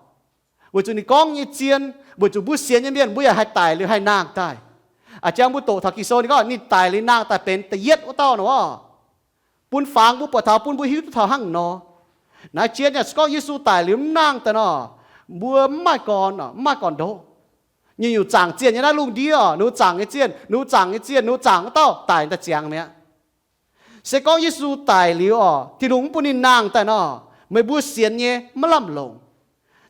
weic zuqc ninh gorngv nyei zien, weic zuqc mbuo sienx nyei mienh mbuo yaac haih daic liuz haih nangh daaih. Aa, jang mbuo doqc taux Ging-Sou ninh gorngv ninh daic liuz nangh daaih benx da'yietv wuov dauh nor, bun fangx mbuo buatc taux, bun mbuo hiuv duqv taux hnangv nor. Naaiv jien yaac se gorngv Yesu daic liuz mv nangh daaih nor, mbuo mv maaih gorn, mv maaih gorn-ndoqv. Nyungc-nyungc zaangc zienh nyei naaiv lungh ndiev oc, ninh mbuo zaangc nyei zienh, ninh mbuo zaangc nyei zienh, ninh mbuo zaangc wuov dauh daic daaih ziangx mi'aqv. Se gorngv Yesu daic liuz oc, Tin-Hungh mv bun ninh nangh daaih nor, meih mbuo sienx nyei maiv lamh longc.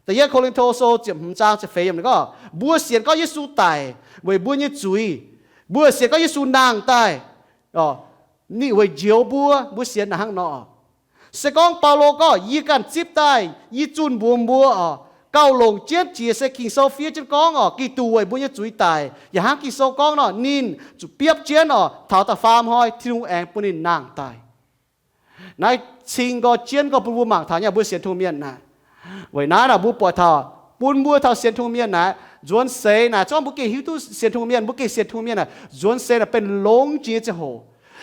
Da'yietv Ko^lin^to Sou ziepc hmz zaang ziepc feix yiemc ninh gorngv, mbuo sienx gorngv Yesu daic weic mbuo nyei zuiz. Mbuo sienx gorngv Yesu nangh daaih oc, Ninh weic njoux mbuo, mbuo sienx naaic hnangv nor. Se gorngv Baulo gorngv, yie ganh zipv daaih, yie zunh mbuox mbuo oc, gauh longc jienv jiex se Ging-Sou fiev jienv gorngv oc, Giduc weic mbuo nyei zuiz daic, yaac hnangv Ging-Sou gorngv nor, ninh zuqc biopv jienv oc, taux da'faam hnoi Tin-Hungh aengx bun ninh nangh daaih. Naaiv cing gorx jienv gorx bun mbuo mangc taux nyei, mbuo sienx Tin-Hungh mienh naaic. Weic naaiv naaic mbuo buatc taux, bun mbuo taux sienx Tin-Hungh mienh naaic, nzuonx seix naaic, se gorngv mbuo gengh hiuv duqv sienx Tin-Hungh mienh, mbuo gengh sienx Tin-Hungh mienh naaic, nzuonx seix naaic benx longx jiex nyei ziangh hoc.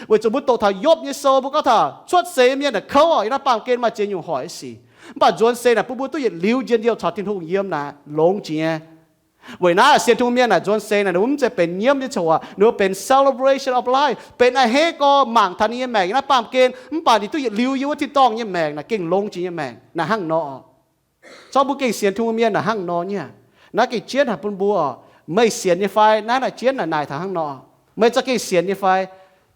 Weic zuqc mbuo doqc taux Yopv nyei sou, mbuo gorngv taux cuotv seix mienh naaic kouv oc, yiem naaiv baamh gen maaih ziex nyungc hoic sic. Mv baac nzuonx seix naaic bun mbuo duqv yietc liuz njien-youh caux Tin-Hungh yiem naaic longx jiex nyei. Weic naaiv sienx Tin-Hungh mienh naaic nzuonx seix naaic ninh mbuo mv zeiz benx nyiemv nyei ziangh hoc, ninh mbuo benx celebration of life, benx a'hneiv gorx mangc taux ninh nyei maengc yiem naaiv baamh gen, mv baac ninh duqv yietc liuz yiem wuov tin-dorngh nyei maengc naaic gengh longx jiex nyei maengc naaic hnangv nor. Zorqv mbuo gengh sienx Tin-Hungh mienh naaic hnangv nor nyei. Naaiv gengh jienv haic bun mbuo oc. Meih sienx nyei fai? Naaiv naaic jienv naaic naaic taux hnangv nor. Meih za'gengh sienx nyei fai?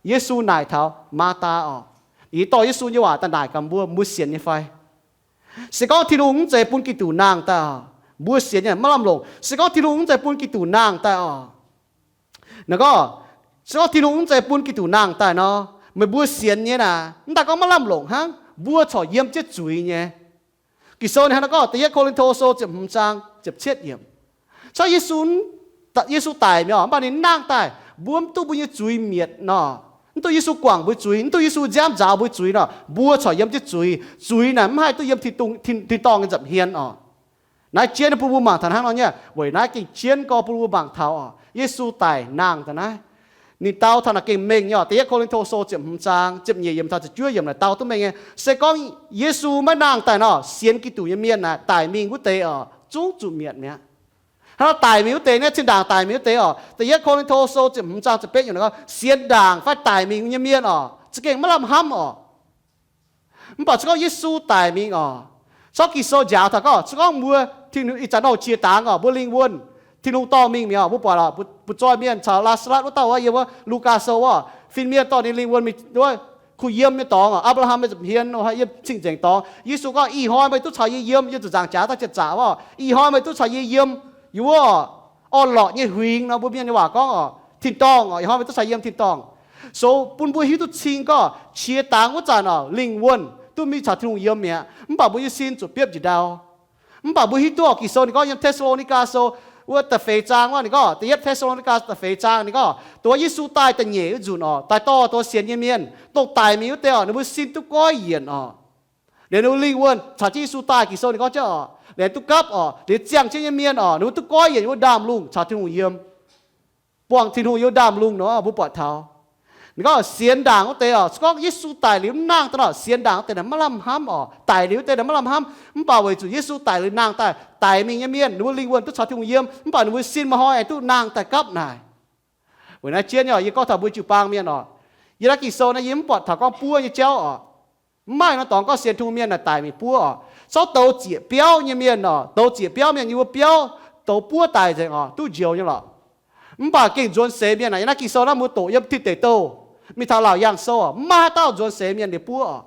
Yesu naaic taux Maa^taa oc. Yie dorh Yesu nyei waac daaih naaic gaax mbuo, mbuo sienx nyei fai? Se gorngv Tin-Hungh mv zeiz bun Giduc nangh daaih oc, mbuo sienx nyei maiv lamh longc. Se gorngv Tin-Hungh mv zeiz bun Giduc nangh daaih oc, naaic gorngv, se gorngv Tin-Hungh mv zeiz bun Giduc nangh daaih nor, meih mbuo sienx nyei naaic, mv daaih gorngv maiv lamh longc hnangv, mbuo corc yiem jienv zuiz nyei. Ging-Sou ninh hnangv naaiv gorngv, Da'yietv Ko^lin^to Sou ziepc hmz zaang ziepc cietv yiemc. Corc Yesu, Yesu daic mi'aqv, mv baac ninh nangh daaih, mbuo mv duqv mbuo nyei zuiz mietc nor, mv duqv Yesu guangc mbuo zuiz, mv duqv Yesu nziaamv nzaaux mbuo zuiz nor, mbuo corc yiem jienv zuiz. Zuiz naaic mv haih duqv yiem tin-dorngh nyei nza'hmien oc. Naaiv jienv bun mbuo mangc taux hnangv nor nyei. Weic naaiv gengh jienv gorx bun mbuo mangc taux oc, Yesu daic nangh daaih naaiv, ninh dau taux naaic gengh mengh nyei oc. Da'yietv Ko^lin^to Sou ziepc hmz zaang ziepc nyeic yiemc taux ziepc juov yiemc naaic dau duqv mengh nyei. Se gorngv Yesu maiv nangh daaih nor, sienx Giduc nyei mienh naaic daic mingh wuov deix oc, zungv zuqc mietc mi'aqv. Hnangv nor daic mingh wuov deix naaiv, zinh ndaangc daic mingh wuov deix oc, Da'yietv Ko^lin^to Sou ziepc hmz zaang ziepc betv yiemc naaic gorngv, sienx ndaangc fai daic mingh nyei mienh oc, za'gengh maiv lamh hnamv oc. Mv baac se gorngv Yesu daic mingh oc, corc Ging-Sou njaaux taux gorngv, se gorngv mbuo, Tin-Hungh ih zanc nor qiex dangx oc, mbuo lingh wuonh, Tin-Hungh dorh mingh mi'aqv oc. Mbuo buatc oc, butv-zoih mienh caux Laa^saa^latv wuov dauh wuov, yiem wuov Lugaa Sou oc, fin-mienh dorh ninh lingh wuonh mingh wuov kuh yiem nyei dorngx oc, Apc^laa^ham nyei nza'hmien, yiem cing-nzengc dorngx. Yesu gorngv, ih hnoi meih duqv caux yie yiem, yiem zuqc nzaangc jaax daaih jiex zaqc wuov, ih hnoi meih duqv caux yie yiem yiem wuov orn-lorqc nyei huingx nor, mbuo mienh nyei waac gorngv oc, tin-dorngh oc, ih hnoi meih duqv caux yie yiem tin-dorngh. So bun mbuo hiuv duqv cing gorngv qiex dangx wuov zanc oc, lingh wuonh duqv mingh caux Tin-Hungh yiem mi'aqv, mv baac mbuo nyei sin zuqc biopv njiec ndau. Mv baac mbuo hiuv duqv oc, Ging-Sou ninh gorngv yiem Te^saa^lo^ni^gaa Sou wuov da'feix zaang wuov, ninh gorngv, Da'yietv Te^saa^lo^ni^gaa da'feix zaang ninh gorngv, dongh Yesu daaih da'nyeic wuov nzunc oc, daaih dorh dongh sienx nyei mienh, dongh daic mingh wuov deix oc, ninh mbuo sin duqv goiv yienc oc. Liuz ninh mbuo lingh wuonh caux jienv Yesu daaih, Ging-Sou ninh gorngv jienv oc, liuz duqv gapv oc, liuz ziangh jienv nyei mienh oc, ninh mbuo duqv goiv yienc yiem wuov ndaamv-lungh caux Tin-Hungh yiem, buangh Tin-Hungh yiem ndaamv-lungh nor, mbuo buatc taux. Ninh gorngv sienx ndaangc wuov deix oc, se gorngv Yesu daic liuz mv nangh daaih nor, sienx ndaangc wuov deix naaic maiv lamh hnamv oc, daic liuz wuov deix naaic maiv lamh hnamv. Mv baac weic zuqc Yesu daic liuz nangh daaih, daic mingh nyei mienh ninh mbuo lingh wuonh duqv caux Tin-Hungh yiem, mv baac ninh mbuo sin maaih hnoi aengx duqv nangh daaih gapv naaic. Weic naaiv jienv nyei oc, yie gorngv taux mbuo jiu-baang mienh oc, yie naaiv Ging-Sou naaiv yie mv buatc taux gorngv buov nyei jauv oc. Mv maaih nor dorngx gorngv sienx Tin-Hungh mienh naaic daic mingh buov oc. Corc douz zieqc biauv nyei mienh oc, douz zieqc biauv mienh yiem wuov biauv douz buov daic nzengc oc, duqv njoux nyei lorqc. Mv baac gengh nzuonx seix mienh naaic, yie naaiv Ging-Sou naaiv mbuo doqc yiem Tin Deic Douh mingh taux Laauc Yaangh Sou oc, mv maaih haaix dauh nzuonx seix mienh liuz buov oc.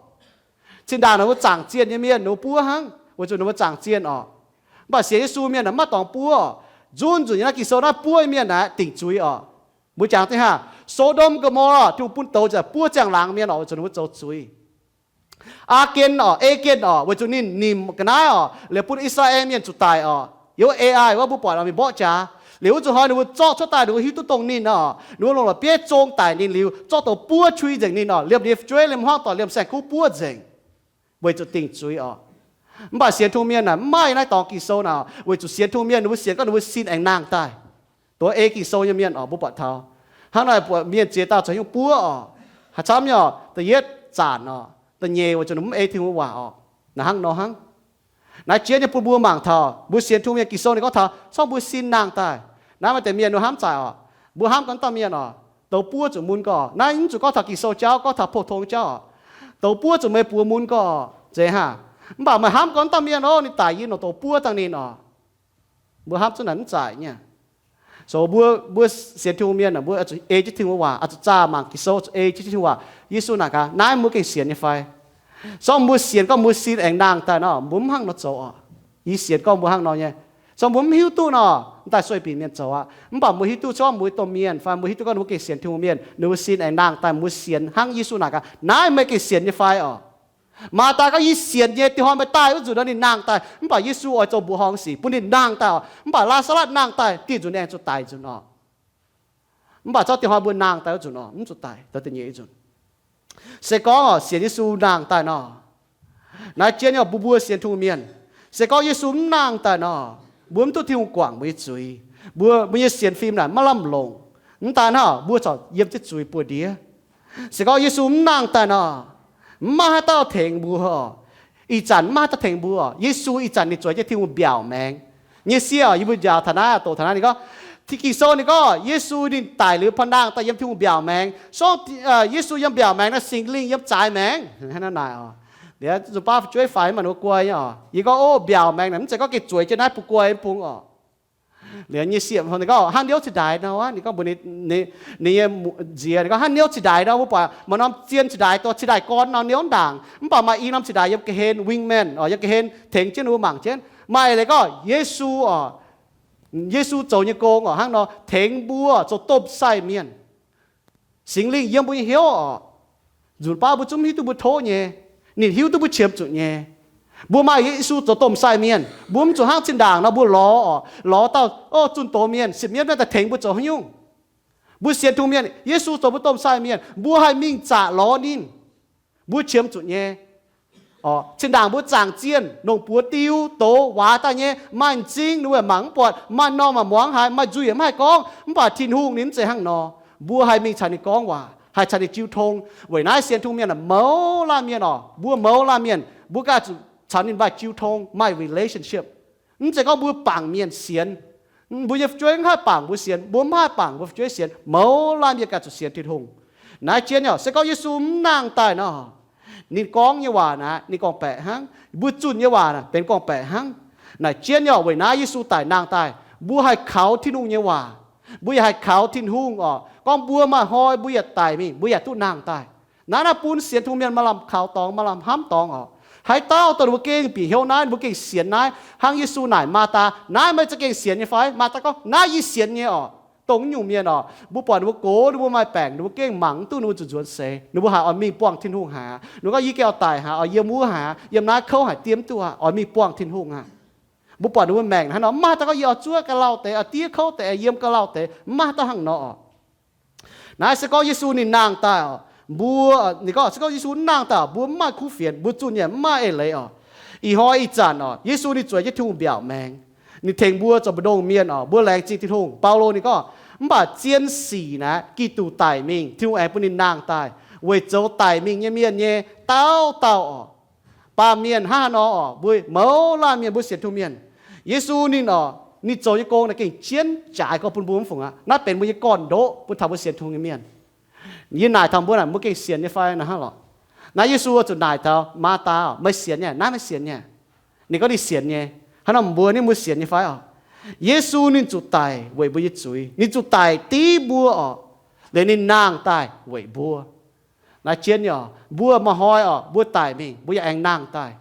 Zinh ndaangc ninh mbuo zaangc zienh nyei mienh ninh mbuo buov hnangv, weic zuqc ninh mbuo zaangc zienh oc. Mv baac sienx Yesu mienh naaic mv maaih dorngx buov oc. Nzunc nzunc yiem naaiv Ging-Sou naaiv buov nyei mienh naaic dingc zuiz oc. Mbuo jangx dingh haah, So^ndom Go^mo^laa, Tin-Hungh bun douz nzengc buov ziangh laangz mienh oc, weic zuqc ninh mbuo zoux zuiz. Aa^gen oc, Ei^gen oc, weic zuqc ninh nimc ga'naaiv oc, liuz bun I^saa^laa^en mienh zuqc daic oc. Yiem wuov Ai wuov mbuo buatc oc, mingh mborqv jaax. Liuz wuov zuqc hnoi ninh mbuo zorqv cuotv daaih, ninh mbuo hiuv duqv dongh ninh oc, ninh mbuo longc la'bieiv zong daic ninh liuz, zorqv douz buov cui nzengc ninh oc, liemh ninh nyei fu'jueiv, liemh hmuangv doic, liemh saeng-kuv buov nzengc, weic zuqc dingc zuiz oc. Mv baac sienx Tin-Hungh mienh naaic mv maaih naaiv dorngx Ging-Sou naaic, weic zuqc sienx Tin-Hungh mienh ninh mbuo sienx gorngv ninh mbuo sin aengx nangh daaih. Dongh ei Ging-Sou nyei mienh oc, mbuo buatc taux hnangv naaic, buatc mienh ziex dauh zoux haaix nyungc buov oc. Haaix camv nyei oc, da'yietv zanc oc, da'nyeic weic zuqc ninh mv ei Tin-Hungh waac oc. Naaic hnangv nor hnangv. Naaiv jienv nyei bun mbuo mangc taux mbuo sienx Tin-Hungh mienh, Ging-Sou ninh gorngv taux corc mbuo sin nangh daaih. Naaiv maaih deix mienh mbuo hnamv zaaic oc, mbuo hnamv gorngv dauh mienh oc, douz buov zuqc mun gorx. Naaiv mv zuqc gorngv taux Ging-Sou jauv, gorngv taux pou-tong jauv oc. Douz buov zuqc meih buoz mun gorx, zeiz haah? Mv baac meih hnamv gorngv dauh mienh oc, ninh daic yie nor douz buov dangh ninh oc. Mbuo hnamv zunv naaic mv zaaic nyei. So mbuo, mbuo sienx Tin-Hungh mienh, mbuo zuqc ei jienv Tin-Hungh waac, zuqc zaah mangc Ging-Sou, zuqc ei jienv Tin-Hungh waac. Yesu naaic gaax, naaiv mbuo gengh sienx nyei fai? Zorqv mbuo sienx gorngv mbuo sin aengx nangh daaih nor, mbuo mv hnangv nor zoux oc. Yie sienx gorngv mbuo hnangv nor nyei. Cong mbuo mv hiuv duqv nor, m'daaih sueih binc mienh zoux aqv. Mv baac mbuo hiuv duqv, cong mbuo domh mienh fai mbuo hiuv duqv gorngv mbuo gengh sienx Tin-Hungh mienh, ninh mbuo sin aengx nangh daaih mbuo sienx hnangv Yesu naaic gaax, naaiv meih gengh sienx nyei fai oc? Maa^taa gorngv, yie sienx nyei. Dinh hnoi meih daaih wuov nzunc nor ninh nangh daaih. Mv baac Yesu oix zoux mbuoqc horngh sic bun ninh nangh daaih oc. Mv baac Laa^saa^latv nangh daaih, dieh nzunc ninh aengx zuqc daic nzunc oc. Mv baac zorqv dinh hnoi mbuo nangh daaih wuov nzunc oc, mv zuqc daic, da'nyeic nzunc. Se gorngv oc, sienx Yesu nangh daaih nor, naaiv jienv nyei mbuo, mbuo sienx Tin-Hungh mienh, se gorngv Yesu mv nangh daaih nor, mbuo mv duqv Tin-Hungh guangc mbuo nyei zuiz. Mbuo, mbuo nyei sienx fim naaic maiv lamh longc. Mv daan hnangv, mbuo corc yiem jienv zuiz buoz-ndiev. Se gorngv Yesu mv nangh daaih nor, mv maaih haaix dauh tengx mbuo oc. Ih zanc mv maaih haaix dauh tengx mbuo oc. Yesu ih zanc ninh zueiz jienv Tin-Hungh mbiaauc maengx nyei sieqv oc. Yie mbuo njaaux taux naaiv, doqc taux naaiv ninh gorngv, Ging-Sou ninh gorngv Yesu ninh daic liuz paan nangh daaih yiem Tin-Hungh mbiaauc maengx. Sorng Yesu yiem mbiaauc maengx naaiv, Singx Lingh yiem zaaix maengx. Hnangv naaic oc. Liuz zuqc baav fu'jueiv faix mv maaih ninh mbuo guai nyei oc. Yie gorngv, o, mbiaauc maengx naaic mv zeiz gorngv gengh zueiz jienv naaiv bun guai bung oc. Liuz nyei sieqv ninh gorngv, hnangv niouv cingx ndaix nor, ninh gorngv mbuox ninh nyei nziex, ninh gorngv, hnangv niouv cingx ndaix nor, mbuo buatc maaih norm zien cingx ndaix, dorh cingx ndaix gorn nor niouv ndaangc, mv baac maaih i norm cingx ndaix yiem ga'hlen, wingman oc, yiem ga'hlen tengx jienv ninh mbuo mangc jienv. Maaih leiz gorngv Yesu oc, Yesu zoux nyei gong oc, hnangv nor tengx mbuo zoux domh sai mienh. Singx Lingh yiem mbuo nyei hnyouv oc. Nzunc baav mbuo zungv hiuv duqv mbuo tov nyei. Ninh hiuv duqv mbuo qiemx zuqc nyei. Mbuo maaih Yesu zoux domh sai mienh, mbuo mv zuqc hnangv zinh ndaangc nor mbuo lorz oc, lorz dauh, o, zunh doz mienh, sipv mienv naaiv daaih tengx mbuo zoux haaix nyungc. Mbuo sienx Tin-Hungh mienh, Yesu zoux mbuo domh sai mienh, mbuo haih mingh zaqc lorz ninh. Mbuo qiemx zuqc nyei. Zinh ndaangc mbuo zaangc zienh, longc buoz diu, doz, waac daaih nyei, maaih m'zing ninh mbuo mangc mv buatc, maaih norm maaih muangx haic, maaih nzuih yaac mv haih gorngv. Mv baac Tin-Hungh ninh mv zeiz hnangv nor. Mbuo haih mingh caux ninh gorngv waac, haih caux ninh jiu tong. Weic naaiv sienx Tin-Hungh mienh mouz laanh mienh oc, mbuo mouz laanh mienh mbuo ganh zuqc caux ninh maaih jiu tong, maaih relationship. Mv zeiz gorngv mbuo bangc mienh sienx. Mbuo nyei fu'jueiv mv haih bangc mbuo sienx, mbuo mv haih bangc mbuo fu'jueiv sienx. Mouz laanh mienh ganh zuqc sienx Tin-Hungh. Naaiv jienv nyei oc, se gorngv Yesu mv nangh daaih nor, ninh gorngv nyei waac naaic ninh gorngv-baeqc hnangv, mbuo zunh nyei waac naaic benx gorngv-baeqc hnangv. Naaic jienv nyei oc, weic naaiv Yesu daic nangh daaih, mbuo haih kaux Tin-Hungh nyei waac. Mbuo yaac haih kaux Tin-Hungh oc, gorngv mbuo maaih hnoi mbuo yietc daic mingh mbuo yaac duqv nangh daaih. Naaiv naaiv bun sienx Tin-Hungh mienh maaih lamh kaux dorngx, maaih lamh hnamv dorngx oc. Haaix dauh dongh ninh mbuo gengh bieqc hnyouv naaiv, ninh mbuo gengh sienx naaiv, hnangv Yesu naaic Maa^taa, naaiv meih za'gengh sienx nyei fai? Maa^taa gorngv, naaiv yie sienx nyei oc. Dongh nyungc mienh oc, mbuo buatc ninh mbuo gox, ninh mbuo maaih baengc, ninh mbuo gengh mangc mv duqv ninh mbuo zuqc nzuonx seix, ninh mbuo haiz oix mingh buangh Tin-Hungh haic. Ninh mbuo gorngv, yie gengh oix daic haic, oix yiem wuov haic, yiem naaiv kouv haic, diev mv duqv aqv, oix mingh buangh Tin-Hungh aqv. Mbuo buatc ninh mbuo maengc hnangv nor, mv maaih dauh gorngv yie oix zuov ga'lauh deix, oix diev kouv deix, yiem ga'lauh deix, mv maaih dauh hnangv nor oc. Naaiv se gorngv Yesu ninh nangh daaih oc, mbuo, ninh gorngv se gorngv Yesu mv nangh daaih oc, mbuo mv maaih kuv fienx, mbuo zunh yaac mv maaih eix leiz oc. Ih hnoi ih zanc oc, Yesu ninh zueiz jienv Tin-Hungh mbiaauc maengx. Ninh tengx mbuo zoux mbu'ndongx mienh oc, mbuo laengz zingh Tin-Hungh. Baulo ninh gorngv, mv baac zien sic naaic Giduc daic mingh, Tin-Hungh aengx bun ninh nangh daaih weic zoux daic mingh nyei mienh nyei dauh dauh oc. Baamh mienh hnangv haaix nor oc, mbuo mouz laanh mienh, mbuo sienx Tin-Hungh mienh, Yesu ninh oc, ninh zoux nyei gong naaic gengh jienv jaaix gorx bun mbuo mv fungc aqv. Naaiv benx mbuo nyei gorn-ndoqv bun taux mbuo sienx Tin-Hungh nyei mienh. Yie naaic taux mbuo naaic, mbuo gengh sienx nyei fai naaic hnangv lorqc? Naaiv Yesu zuqc naaic taux Maa^taa oc, meih sienx nyei, naaiv meih sienx nyei? Ninh gorngv ninh sienx nyei. Hnangv nor mbuo, ninh mbuo sienx nyei fai oc? Yesu ninh zuqc daic weic mbuo nyei zuiz. Ninh zuqc daic div mbuo oc. Liuz ninh nangh daaih weic mbuo. Naaiv jienv nyei oc, mbuo maaih hnoi oc, mbuo daic mingh mbuo yaac aengx nangh daaih.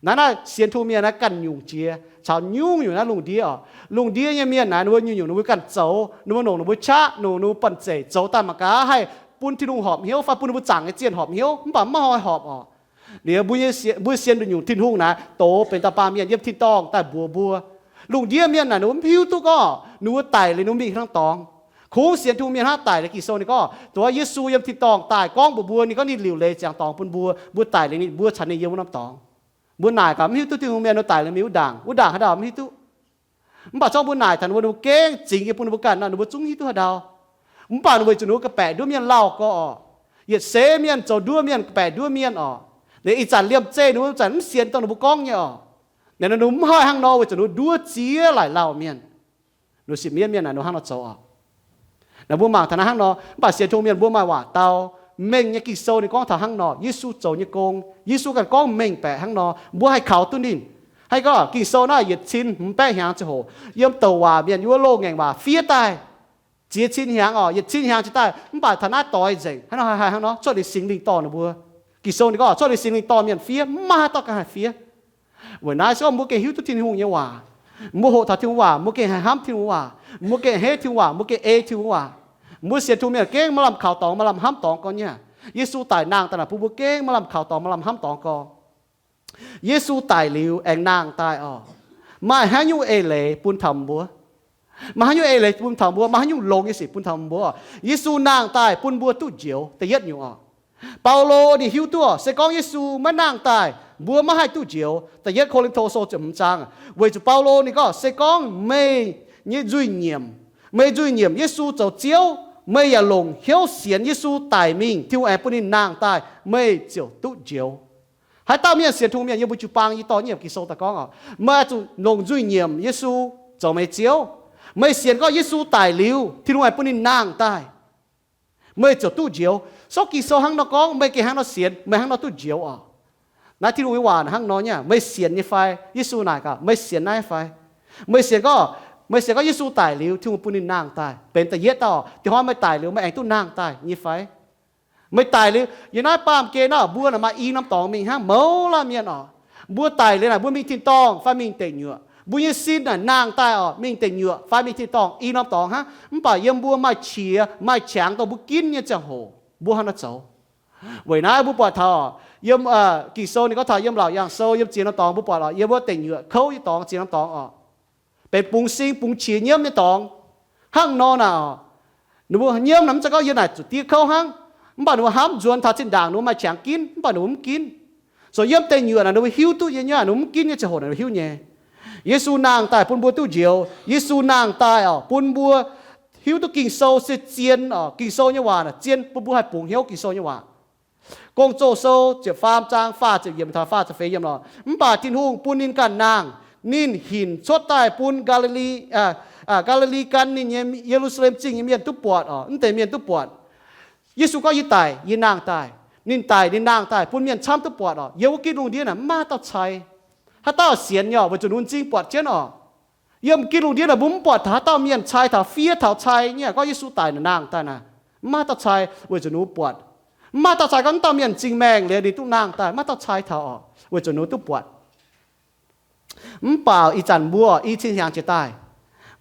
Naaiv naaiv sienx Tin-Hungh mienh naaiv ganh nyungc jiex caux nyungc-nyungc naaiv lungh ndiev oc. Lungh ndiev nyei mienh naaiv ninh mbuo nyungc-nyungc ninh mbuo ganh zoux, ninh mbuo longc ninh mbuo qaqv, longc ninh mbuo banh-zeic zoux daaih mangc gaax haih bun Tin-Hungh horpc hnyouv fai bun ninh mbuo zaangc nyei zienh horpc hnyouv, mv baac mv maaih hnoi horpc oc. Liuz mbuo nyei sie-, mbuo sienx nduqc nyungc Tin-Hungh naaiv doz benx dauh baamh mienh yiem tin-dorngh daaih mbuox mbuo. Lungh ndiev mienh naaic ninh mbuo mv hiuv duqv gorngv ninh mbuo daic liuz ninh mbuo mingh hnangv dorngx. Kungx sienx Tin-Hungh mienh hnangv daic liuz Ging-Sou ninh gorngv, dongh Yesu yiem tin-dorngh daaih gorngv mbuox mbuo, ninh gorngv ninh liuc leiz ziangx dorngx bun mbuo, mbuo daic liuz ninh, mbuo caux ninh yiem wuov norm dorngx. Mbuo naaic gaax mv hiuv duqv Tin-Hungh mienh ninh daic liuz mingh wuov ndaangc, wuov ndaangc haaix dauh mv hiuv duqv. Mv baac zorqv mbuo naaic taux ninh mbuo, ninh mbuo gengh zingx yie bun ninh mbuo ganh nor, ninh mbuo zungv hiuv duqv haaix ndau. Mv baac ninh mbuo zuqc ninh mbuo ga'baeqc nduov mienh lauh gorx oc. Yietc seix mienh zoux nduov mienh, ga'baeqc nduov mienh oc. Liuz ih zanc liemh zeih ninh mbuo zanc mv sienx dongh ninh mbuo gorngv nyei oc. Liuz ninh mbuo mv haih hnangv nor weic zuqc ninh mbuo nduov ziex laaic lauh mienh. Ninh mbuo sipv mienv mienh naaic ninh mbuo hnangv nor zoux oc. Naaiv mbuo mangc taux naaiv hnangv nor, mv baac sienx Tin-Hungh mienh mbuo maaih waac dau. Mengh nyei Ging-Sou ninh gorngv taux hnangv nor, Yesu zoux nyei gong, Yesu ganh gorngv mengh baeqc hnangv nor, mbuo haih kaux duqv ninh. Haih gorngv Ging-Sou naaiv yietc cin hmz baeqv hnyangx ziangh hoc, yiem douc waac mienh yiem wuov loz-ngaengc waac fiev daaih ziex cin hnyangx oc, yietc cin hnyangx cin daaih, mv baac taux naaiv doix nzengc hnangv nor, haih hnangv nor, cuotv liuz Singx Lingh dorh ninh mbuo. Ging-Sou ninh gorngv cuotv liuz Singx Lingh dorh mienh fiev, mv maaih haaix dauh ganh haih fiev. Weic naaiv se gorngv mbuo gengh hiuv duqv Tin-Hungh nyei waac. Mbuo hoqc taux Tin-Hungh waac, mbuo gengh haih hnamv Tin-Hungh waac, mbuo gengh hei Tin-Hungh waac, mbuo gengh ei Tin-Hungh waac. Mbuo sienx Tin-Hungh mienh gengh maaih lamh kaux dorngx, maaih lamh hnamv dorngx gorngv nyei. Yesu daic nangh daaih naaic bun mbuo gengh maaih lamh kaux dorngx, maaih lamh hnamv dorngx gorngv. Yesu daic liuz aengx nangh daaih oc, maaih haaix nyungc eix leiz bun taux mbuo? Maaih haaix nyungc eix leiz bun taux mbuo? Maaih haaix nyungc longx nyei sic bun taux mbuo? Yesu nangh daaih bun mbuo duqv njoux, da'yietv nyungc oc. Baulo ninh hiuv duqv oc, se gorngv Yesu maiv nangh daaih, mbuo maiv haih duqv njoux. Da'yietv Ko^lin^to Sou ziepc hmz zaang. Weic zuqc Baulo ninh gorngv, se gorngv meih nyei nzuih nyiemc, meih nzuih nyiemc Yesu zoux Ziouv, meih yaac longc hnyouv sienx Yesu daic mingh, Tin-Hungh aengx bun ninh nangh daaih, meih ziouc duqv njoux. Haaix dauh mienh sienx Tin-Hungh mienh yiem mbuo jiu-baang, yie dorh nyiemc Ging-Sou daaih gorngv oc, meih oix zuqc longc nzuih nyiemc Yesu zoux meih Ziouv. Meih sienx gorngv Yesu daic liuz, Tin-Hungh aengx bun ninh nangh daaih, meih ziouc duqv njoux. Sou Ging-Sou hnangv nor gorngv, meih gengh hnangv nor sienx, meih hnangv nor duqv njoux oc. Naaiv Tin-Hungh nyei waac hnangv nor nyei, meih sienx nyei fai? Yesu naaic gaax, meih sienx naaiv fai? Meih sienx gorngv, meih sienx gorngv Yesu daic liuz, Tin-Hungh bun ninh nangh daaih benx da'yietv dauh, da'hmz meih daic liuz meih aengx duqv nangh daaih nyei fai? Meih daic liuz, yiem naaiv baamh gen naaic mbuo naaic maaih i norm dorngx mingh hnangv, mouz laanh mienh oc. Mbuo daic liuz naaic mbuo mingh tin-dorngh fai mingh deic nyuoqc? Mbuo nyei sin naaic nangh daaih oc, mingh deic nyuoqc fai mingh tin-dorngh, i norm dorngx hnangv. Mv baac yiem mbuo maaih qiex maaih qangx dongh mbuo ginv nyei ziangh hoc, mbuo hnangv naaiv zoux. Weic naaiv mbuo buatc taux yiem Ging-Sou ninh gorngv taux yiem Laauc Yaangh Sou yiem ziex norm dorngx mbuo buatc oc, yiem wuov deic nyuoqc kouv nyei dorngx ziex norm dorngx oc, benx bungx sing bungx qiex nyiemv nyei dorngx. Hnangv nor naaic oc, ninh mbuo nyiemv naaic mv zeiz gorngv yiem naaic zuqc diev kouv hnangv, mv baac ninh mbuo hnamv nzuonx taux zinh ndaangc ninh mbuo maaih qangx ginv, mv baac ninh mbuo mv ginv. Zoux yiem deic nyuoqc naaic ninh mbuo hiuv duqv nyei, ninh mbuo mv ginv nyei ziangh hoc ninh mbuo hiuv nyei. Yesu nangh daaih bun mbuo duqv njoux. Yesu nangh daaih oc, bun mbuo hiuv duqv Ging-Sou se zien oc. Ging-Sou nyei waac naaic zien, bun mbuo haih bungx hnyouv Ging-Sou nyei waac. Gong-Zoh Sou ziepc faam zaang faah ziepc yiemc taux faah ziepc feix yiemc lorqc. Mv baac Tin-Hungh bun ninh ganh nangh, ninh hinc cuotv daaih bun Gaa^li^li, Gaa^li^li gan ninh nyei Ye^lu^saa^lem Zingh nyei mienh duqv buatc oc, mv deix mienh duqv buatc. Yesu gorngv, yie daic, yie nangh daaih. Ninh daic, ninh nangh daaih bun mienh camv duqv buatc oc. Yiem wuov gitv lungh ndiev naaic mv maaih haaix dauh cai. Haaix dauh sienx nyei oc, weic zuqc ninh nyei m'zing buatc jienv oc. Yiem gitv lungh ndiev naaic mbuo mv buatc taux haaix dauh mienh cai taux, fiev taux cai nyei. Gorngv Yesu daic naaic nangh daaih naaic, mv maaih haaix dauh cai weic zuqc ninh mbuo buatc. Mv maaih haaix dauh cai gorngv wuov dauh mienh m'zing maengh liuz ninh duqv nangh daaih, mv maaih haaix dauh cai taux oc, weic zuqc ninh mbuo duqv buatc. Mv baac ih zanc mbuo i cin hnyangx jiex daaih,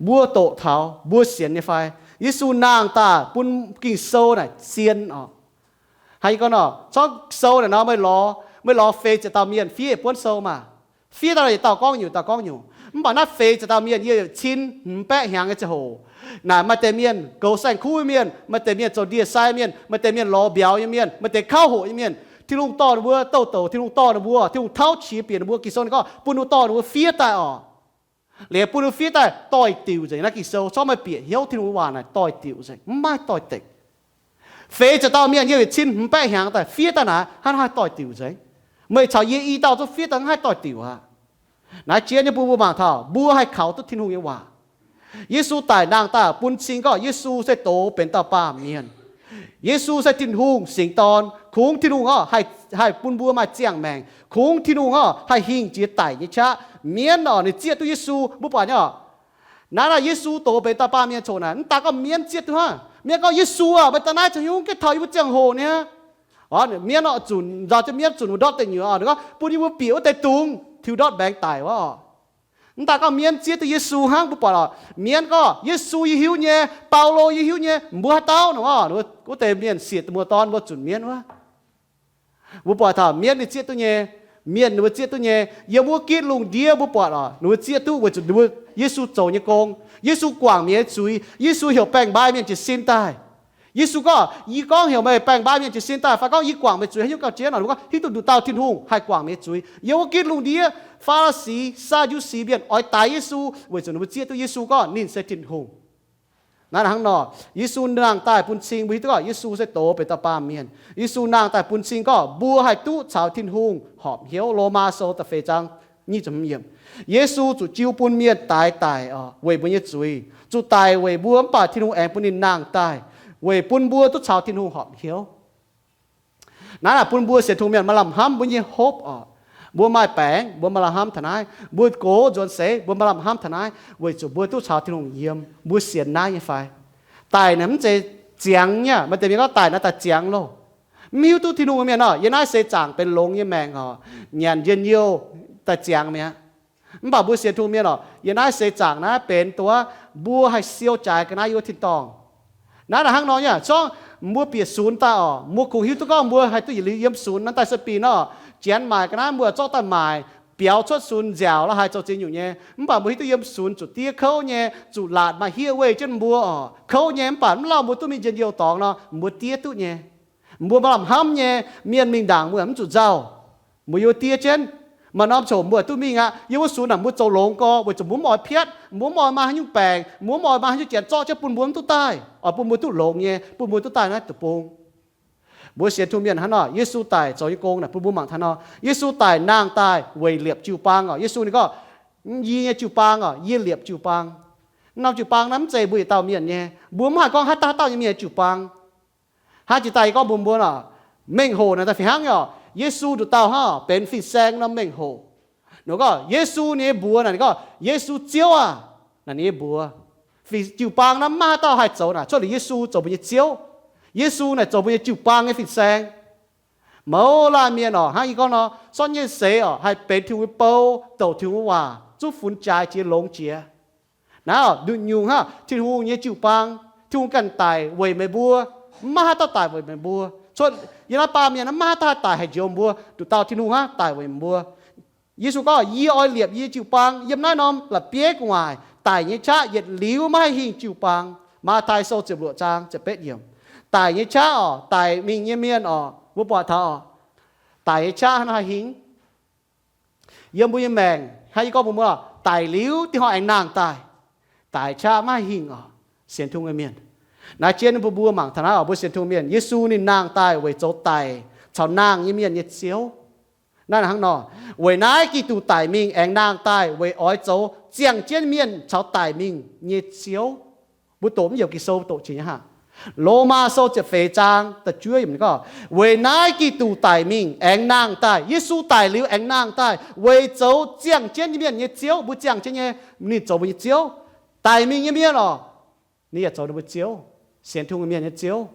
mbuo doqc taux, mbuo sienx nyei fai? Yesu nangh daaih bun Ging-Sou naaic zien oc. Haaix nyungc gorngv nor, corc sou naaic nor meih lorz, meih lorz feix ziepc dauh mienh fiev yietc buonv sou maah. Fiev dauh yietc dauh gorngv nyungc, dauh gorngv nyungc. Mv baac naaiv feix ziepc dauh mienh yiem yietc cin hmz baeqv hnyangx nyei ziangh hoc, naaic maaih deix mienh goux saeng-kuv nyei mienh, maaih deix mienh zoux ndie-sai mienh, maaih deix mienh lorz mbiauz nyei mienh, maaih deix kauv hoqc nyei mienh. Tin-Hungh dorh ninh mbuo douz-douc, Tin-Hungh dorh ninh mbuo, Tin-Hungh tauv qiex bieqc ninh mbuo. Ging-Sou ninh gorngv bun ninh mbuo dorh ninh mbuo fiev daaih oc. Liuz bun ninh mbuo fiev daaih doix-diuc nzengc. Naaiv Ging-Sou corc maaih bieqc hnyouv Tin-Hungh waac naaic doix-diuc nzengc, mv maaih doix-dekc. Feix ziepc dauh mienh yiem yietc cin hmz baeqv hnyangx daaih fiev daaih naaic, hnangv naaiv doix-diuc nzengc. Meih caux yie i dauh zungv fiev daaih hnangv naaiv doix-diuc aqv. Naaiv jiex nyei bun mbuo mangc taux mbuo haih kaux duqv Tin-Hungh nyei waac. Yesu daic nangh daaih bun cing gorngv Yesu se doz benx dauh baamh mienh. Yesu se Tin-Hungh Singx Dorn. Kungx Tin-Hungh orqc haih, haih bun mbuo maaih ziangh maengc. Kungx Tin-Hungh orqc haih hingh jiex daic nyei qaqv. Mienv orqc ninh zieqv duqv Yesu. Mbuo buatc nyei orqc, naaiv naaic Yesu doz benx dauh baamh mienh coc naaic, mv daaih gorngv mienv zieqv duqv hnangv. Mienv gorngv, Yesu aah, meih daaih naaiv caux haaix nyungc, gengh taux yie mbuo ziangh hoc niaa. Orqc, mienv orqc zunc nzauh jienv mienv zunc wuov ndortv deic nyuoqc orqc, ninh gorngv bun yie mbuo bieqc wuov deix dungz tiux ndortv mbaengx daic wuov orqc. Mv daaih gorngv mienv zieqv duqv Yesu hnangv. Mbuo buatc orqc, mienv gorngv, Yesu yie hiuv nyei, Baulo yie hiuv nyei, mbuo haaix dauh nor orqc, wuov deix mienh siec muoz-dorn mbuo zunc mienv wuov. Mbuo buatc taux mienv ninh zieqv duqv nyei, mienh ninh mbuo zieqv duqv nyei. Yiem wuov gitv lungh ndiev mbuo buatc orqc, ninh mbuo zieqv duqv weic zuqc ninh mbuo, Yesu zoux nyei gong, Yesu guangc mienh nyei zuiz, Yesu heuc baeng-mbaai mienh jiez sin daaih. Yesu gorngv, yie gorngv heuc meih baeng-mbaai mienh jiez sin daaih, fai gorngv yie guangc meih zuiz haaix nyungc gauh jiex nor, ninh mbuo gorngv hiuv duqv nduqc dauh Tin-Hungh haih guangc mienh nyei zuiz. Yiem wuov gitv lungh ndiev Faa^li^si, Saa^ndu^si mienh oix daix Yesu weic zuqc ninh mbuo zieqv duqv Yesu gorngv ninh se Tin-Hungh. Naaiv hnangv nor, Yesu nangh daaih bun cing mbuo hiuv duqv gorngv Yesu se doz benx dauh baamh mienh. Yesu nangh daaih bun cing gorngv mbuo haih duqv caux Tin-Hungh horpc hnyouv. Lomaa Sou da'feix zaang nyic ziepc hmz yiemc, Yesu zuqc jiu bun mienh daix daic orqc, weic mbuo nyei zuiz, zuqc daic weic mbuo, mv baac Tin-Hungh aengx bun ninh nangh daaih weic bun mbuo duqv caux Tin-Hungh horpc hnyouv. Naaiv naaic bun mbuo sienx Tin-Hungh mienh maaih lamh hnamv mbuo nyei hopv orqc. Mbuo maaih baengc, mbuo maaih lamh hnamv taux naaiv. Mbuo gox nzuonx seix, mbuo maaih lamh hnamv taux naaiv, weic zuqc mbuo duqv caux Tin-Hungh yiem. Mbuo sienx naaiv nyei fai? Daic naaic mv zeiz ziangx nyei aqv. Maaih deix mienh gorngv daic naaiv daaih ziangx loh. Mv hiuv duqv Tin-Hungh nyei mienh orqc, yiem naaiv seix zaangc benx longx nyei maengc orqc, nyanc njien-youh daaih ziangx mi'aqv. Mv baac mbuo sienx Tin-Hungh mienh oc, yiem naaiv seix zaangc naaiv benx duqv mbuo haih siou jaaix ga'naaiv yiem wuov tin-dorngh. Naaiv naaic hnangv nor nyei, zorngv mbuo bieqc sunx daaih oc, mbuo kungx hiuv duqv gorngv mbuo haih duqv yietc liuz yiem sunx naaiv daaih sueih binh nor, janx maaic ga'naaiv mbuo zorqv daaih maaic, biaux cuotv sunx nziaauc lorz haaix zoux ziex nyungc nyei. Mv baac mbuo hiuv duqv yiem sunx zuqc diev kouv nyei, zuqc laatc maaih hiev weih jienv mbuo oc. Kouv nyei mv baac mv lauh mbuo duqv mingh njien-youh dorngx nor, mbuo diev duqv nyei. Mbuo maaih lamh hnamv nyei, mienh mingh ndaangc mbuo mv zuqc nzauh. Mbuo yiem diev jienv, maaih norm coc mbuo duqv mingh aqv. Yiem wuov sunx naaic mbuo zoux longx gorx weic zuqc mbuo mv oix piatv, mbuo mv oix maaih haaix nyungc baengc, mbuo mv oix maaih haaix nyungc janx zorqv jienv bun mbuo mv duqv daaih, oix bun mbuo duqv longx nyei, bun mbuo duqv daaih naaiv deic-bung. Mbuo sienx Tin-Hungh mienh hnangv nor, Yesu daic zoux nyei gong naaic bun mbuo mangc taux nor, Yesu daic nangh daaih weic liepc jiu-baang oc. Yesu ninh gorngv, yie nyei jiu-baang oc, yie liepc jiu-baang. Norm jiu-baang naaiv mv zeiz mbuo yietc dauh mienh nyei. Mbuo mv haih gorngv haaix dauh haaix dauh nyei mienh jiu-baang. Hnangv jiex daaih yie gorngv mbuox mbuo oc, mengh hoc naaic daaih fih hnangv nyei oc. Yesu nduqc dauh hnangv oc, benx fin-saeng norm mengh hoc. Ninh gorngv Yesu nyei mbuox naaic, ninh gorngv, Yesu Ziouv aah! Naaic ninh nyei mbuox. Jiu-baang naaiv mv maaih haaix dauh haih zoux naaic, cuotv liuz Yesu zoux mbuo nyei Ziouv. Yesu naaic zoux mbuo nyei jiu-baang nyei fin-saeng. Mouz laanh mienh oc, hnangv yie gorngv nor, sortv nyei seix oc, haih benx Tin-Hungh nyei bou, douc Tin-Hungh nyei waac, zungv funx jaaix jiex longx jiex. Naaiv oc, nduqc nyungc hnangv Tin-Hungh nyei jiu-baang, Tin-Hungh ganh daic weic meih mbuo. Mv maaih haaix dauh daic weic meih mbuo. Cuotv yiem naaiv baamh mienh naaiv mv maaih haaix dauh haih daic haaix njoux mbuo, nduqc dauh Tin-Hungh hnangv daic weic mbuo. Yesu gorngv, yie oix liepc yie jiu-baang yiem naaiv norm la'bieiv gu'nguaaic. Daic nyei qaqv yietc liuz maiv haih hingh jiu-baang. Matv^tai Sou ziepc luoqc zaang ziepc betv yiemc. Daic nyei qaqv oc, daic mingh nyei mienh oc, mbuo buatc taux oc, daic nyei qaqv hnangv naaiv haih hingh. Yiem mbuo nyei maengc hnangv yie gorngv mbuox mbuo oc, daic liuz dinh hnoi aengx nangh daaih. Daic qaqv maiv haih hingh oc, sienx Tin-Hungh nyei mienh. Naaiv jienv bun mbuo mangc taux naaiv oc, mbuo sienx Tin-Hungh mienh, Yesu ninh nangh daaih weic zoux daic caux nangh nyei mienh nyei Ziouv. Naaiv hnangv nor, weic naaiv Giduc daic mingh aengx nangh daaih weic oix zoux ziangh jienv mienh caux daic mingh nyei Ziouv. Mbuo doqc mv yiem Ging-Sou doqc jiex nyei hnangv. Lomaa Sou ziepc feix zaang da'juov yiemc ninh gorngv, weic naaiv Giduc daic mingh aengx nangh daaih. Yesu daic liuz aengx nangh daaih weic zoux ziangh jienv nyei mienh nyei Ziouv. Mbuo ziangh jienv nyei, ninh zoux mbuo nyei Ziouv. Daic mingh nyei mienh oc, ninh yaac zoux ninh mbuo Ziouv, sienx Tin-Hungh mienh nyei Ziouv.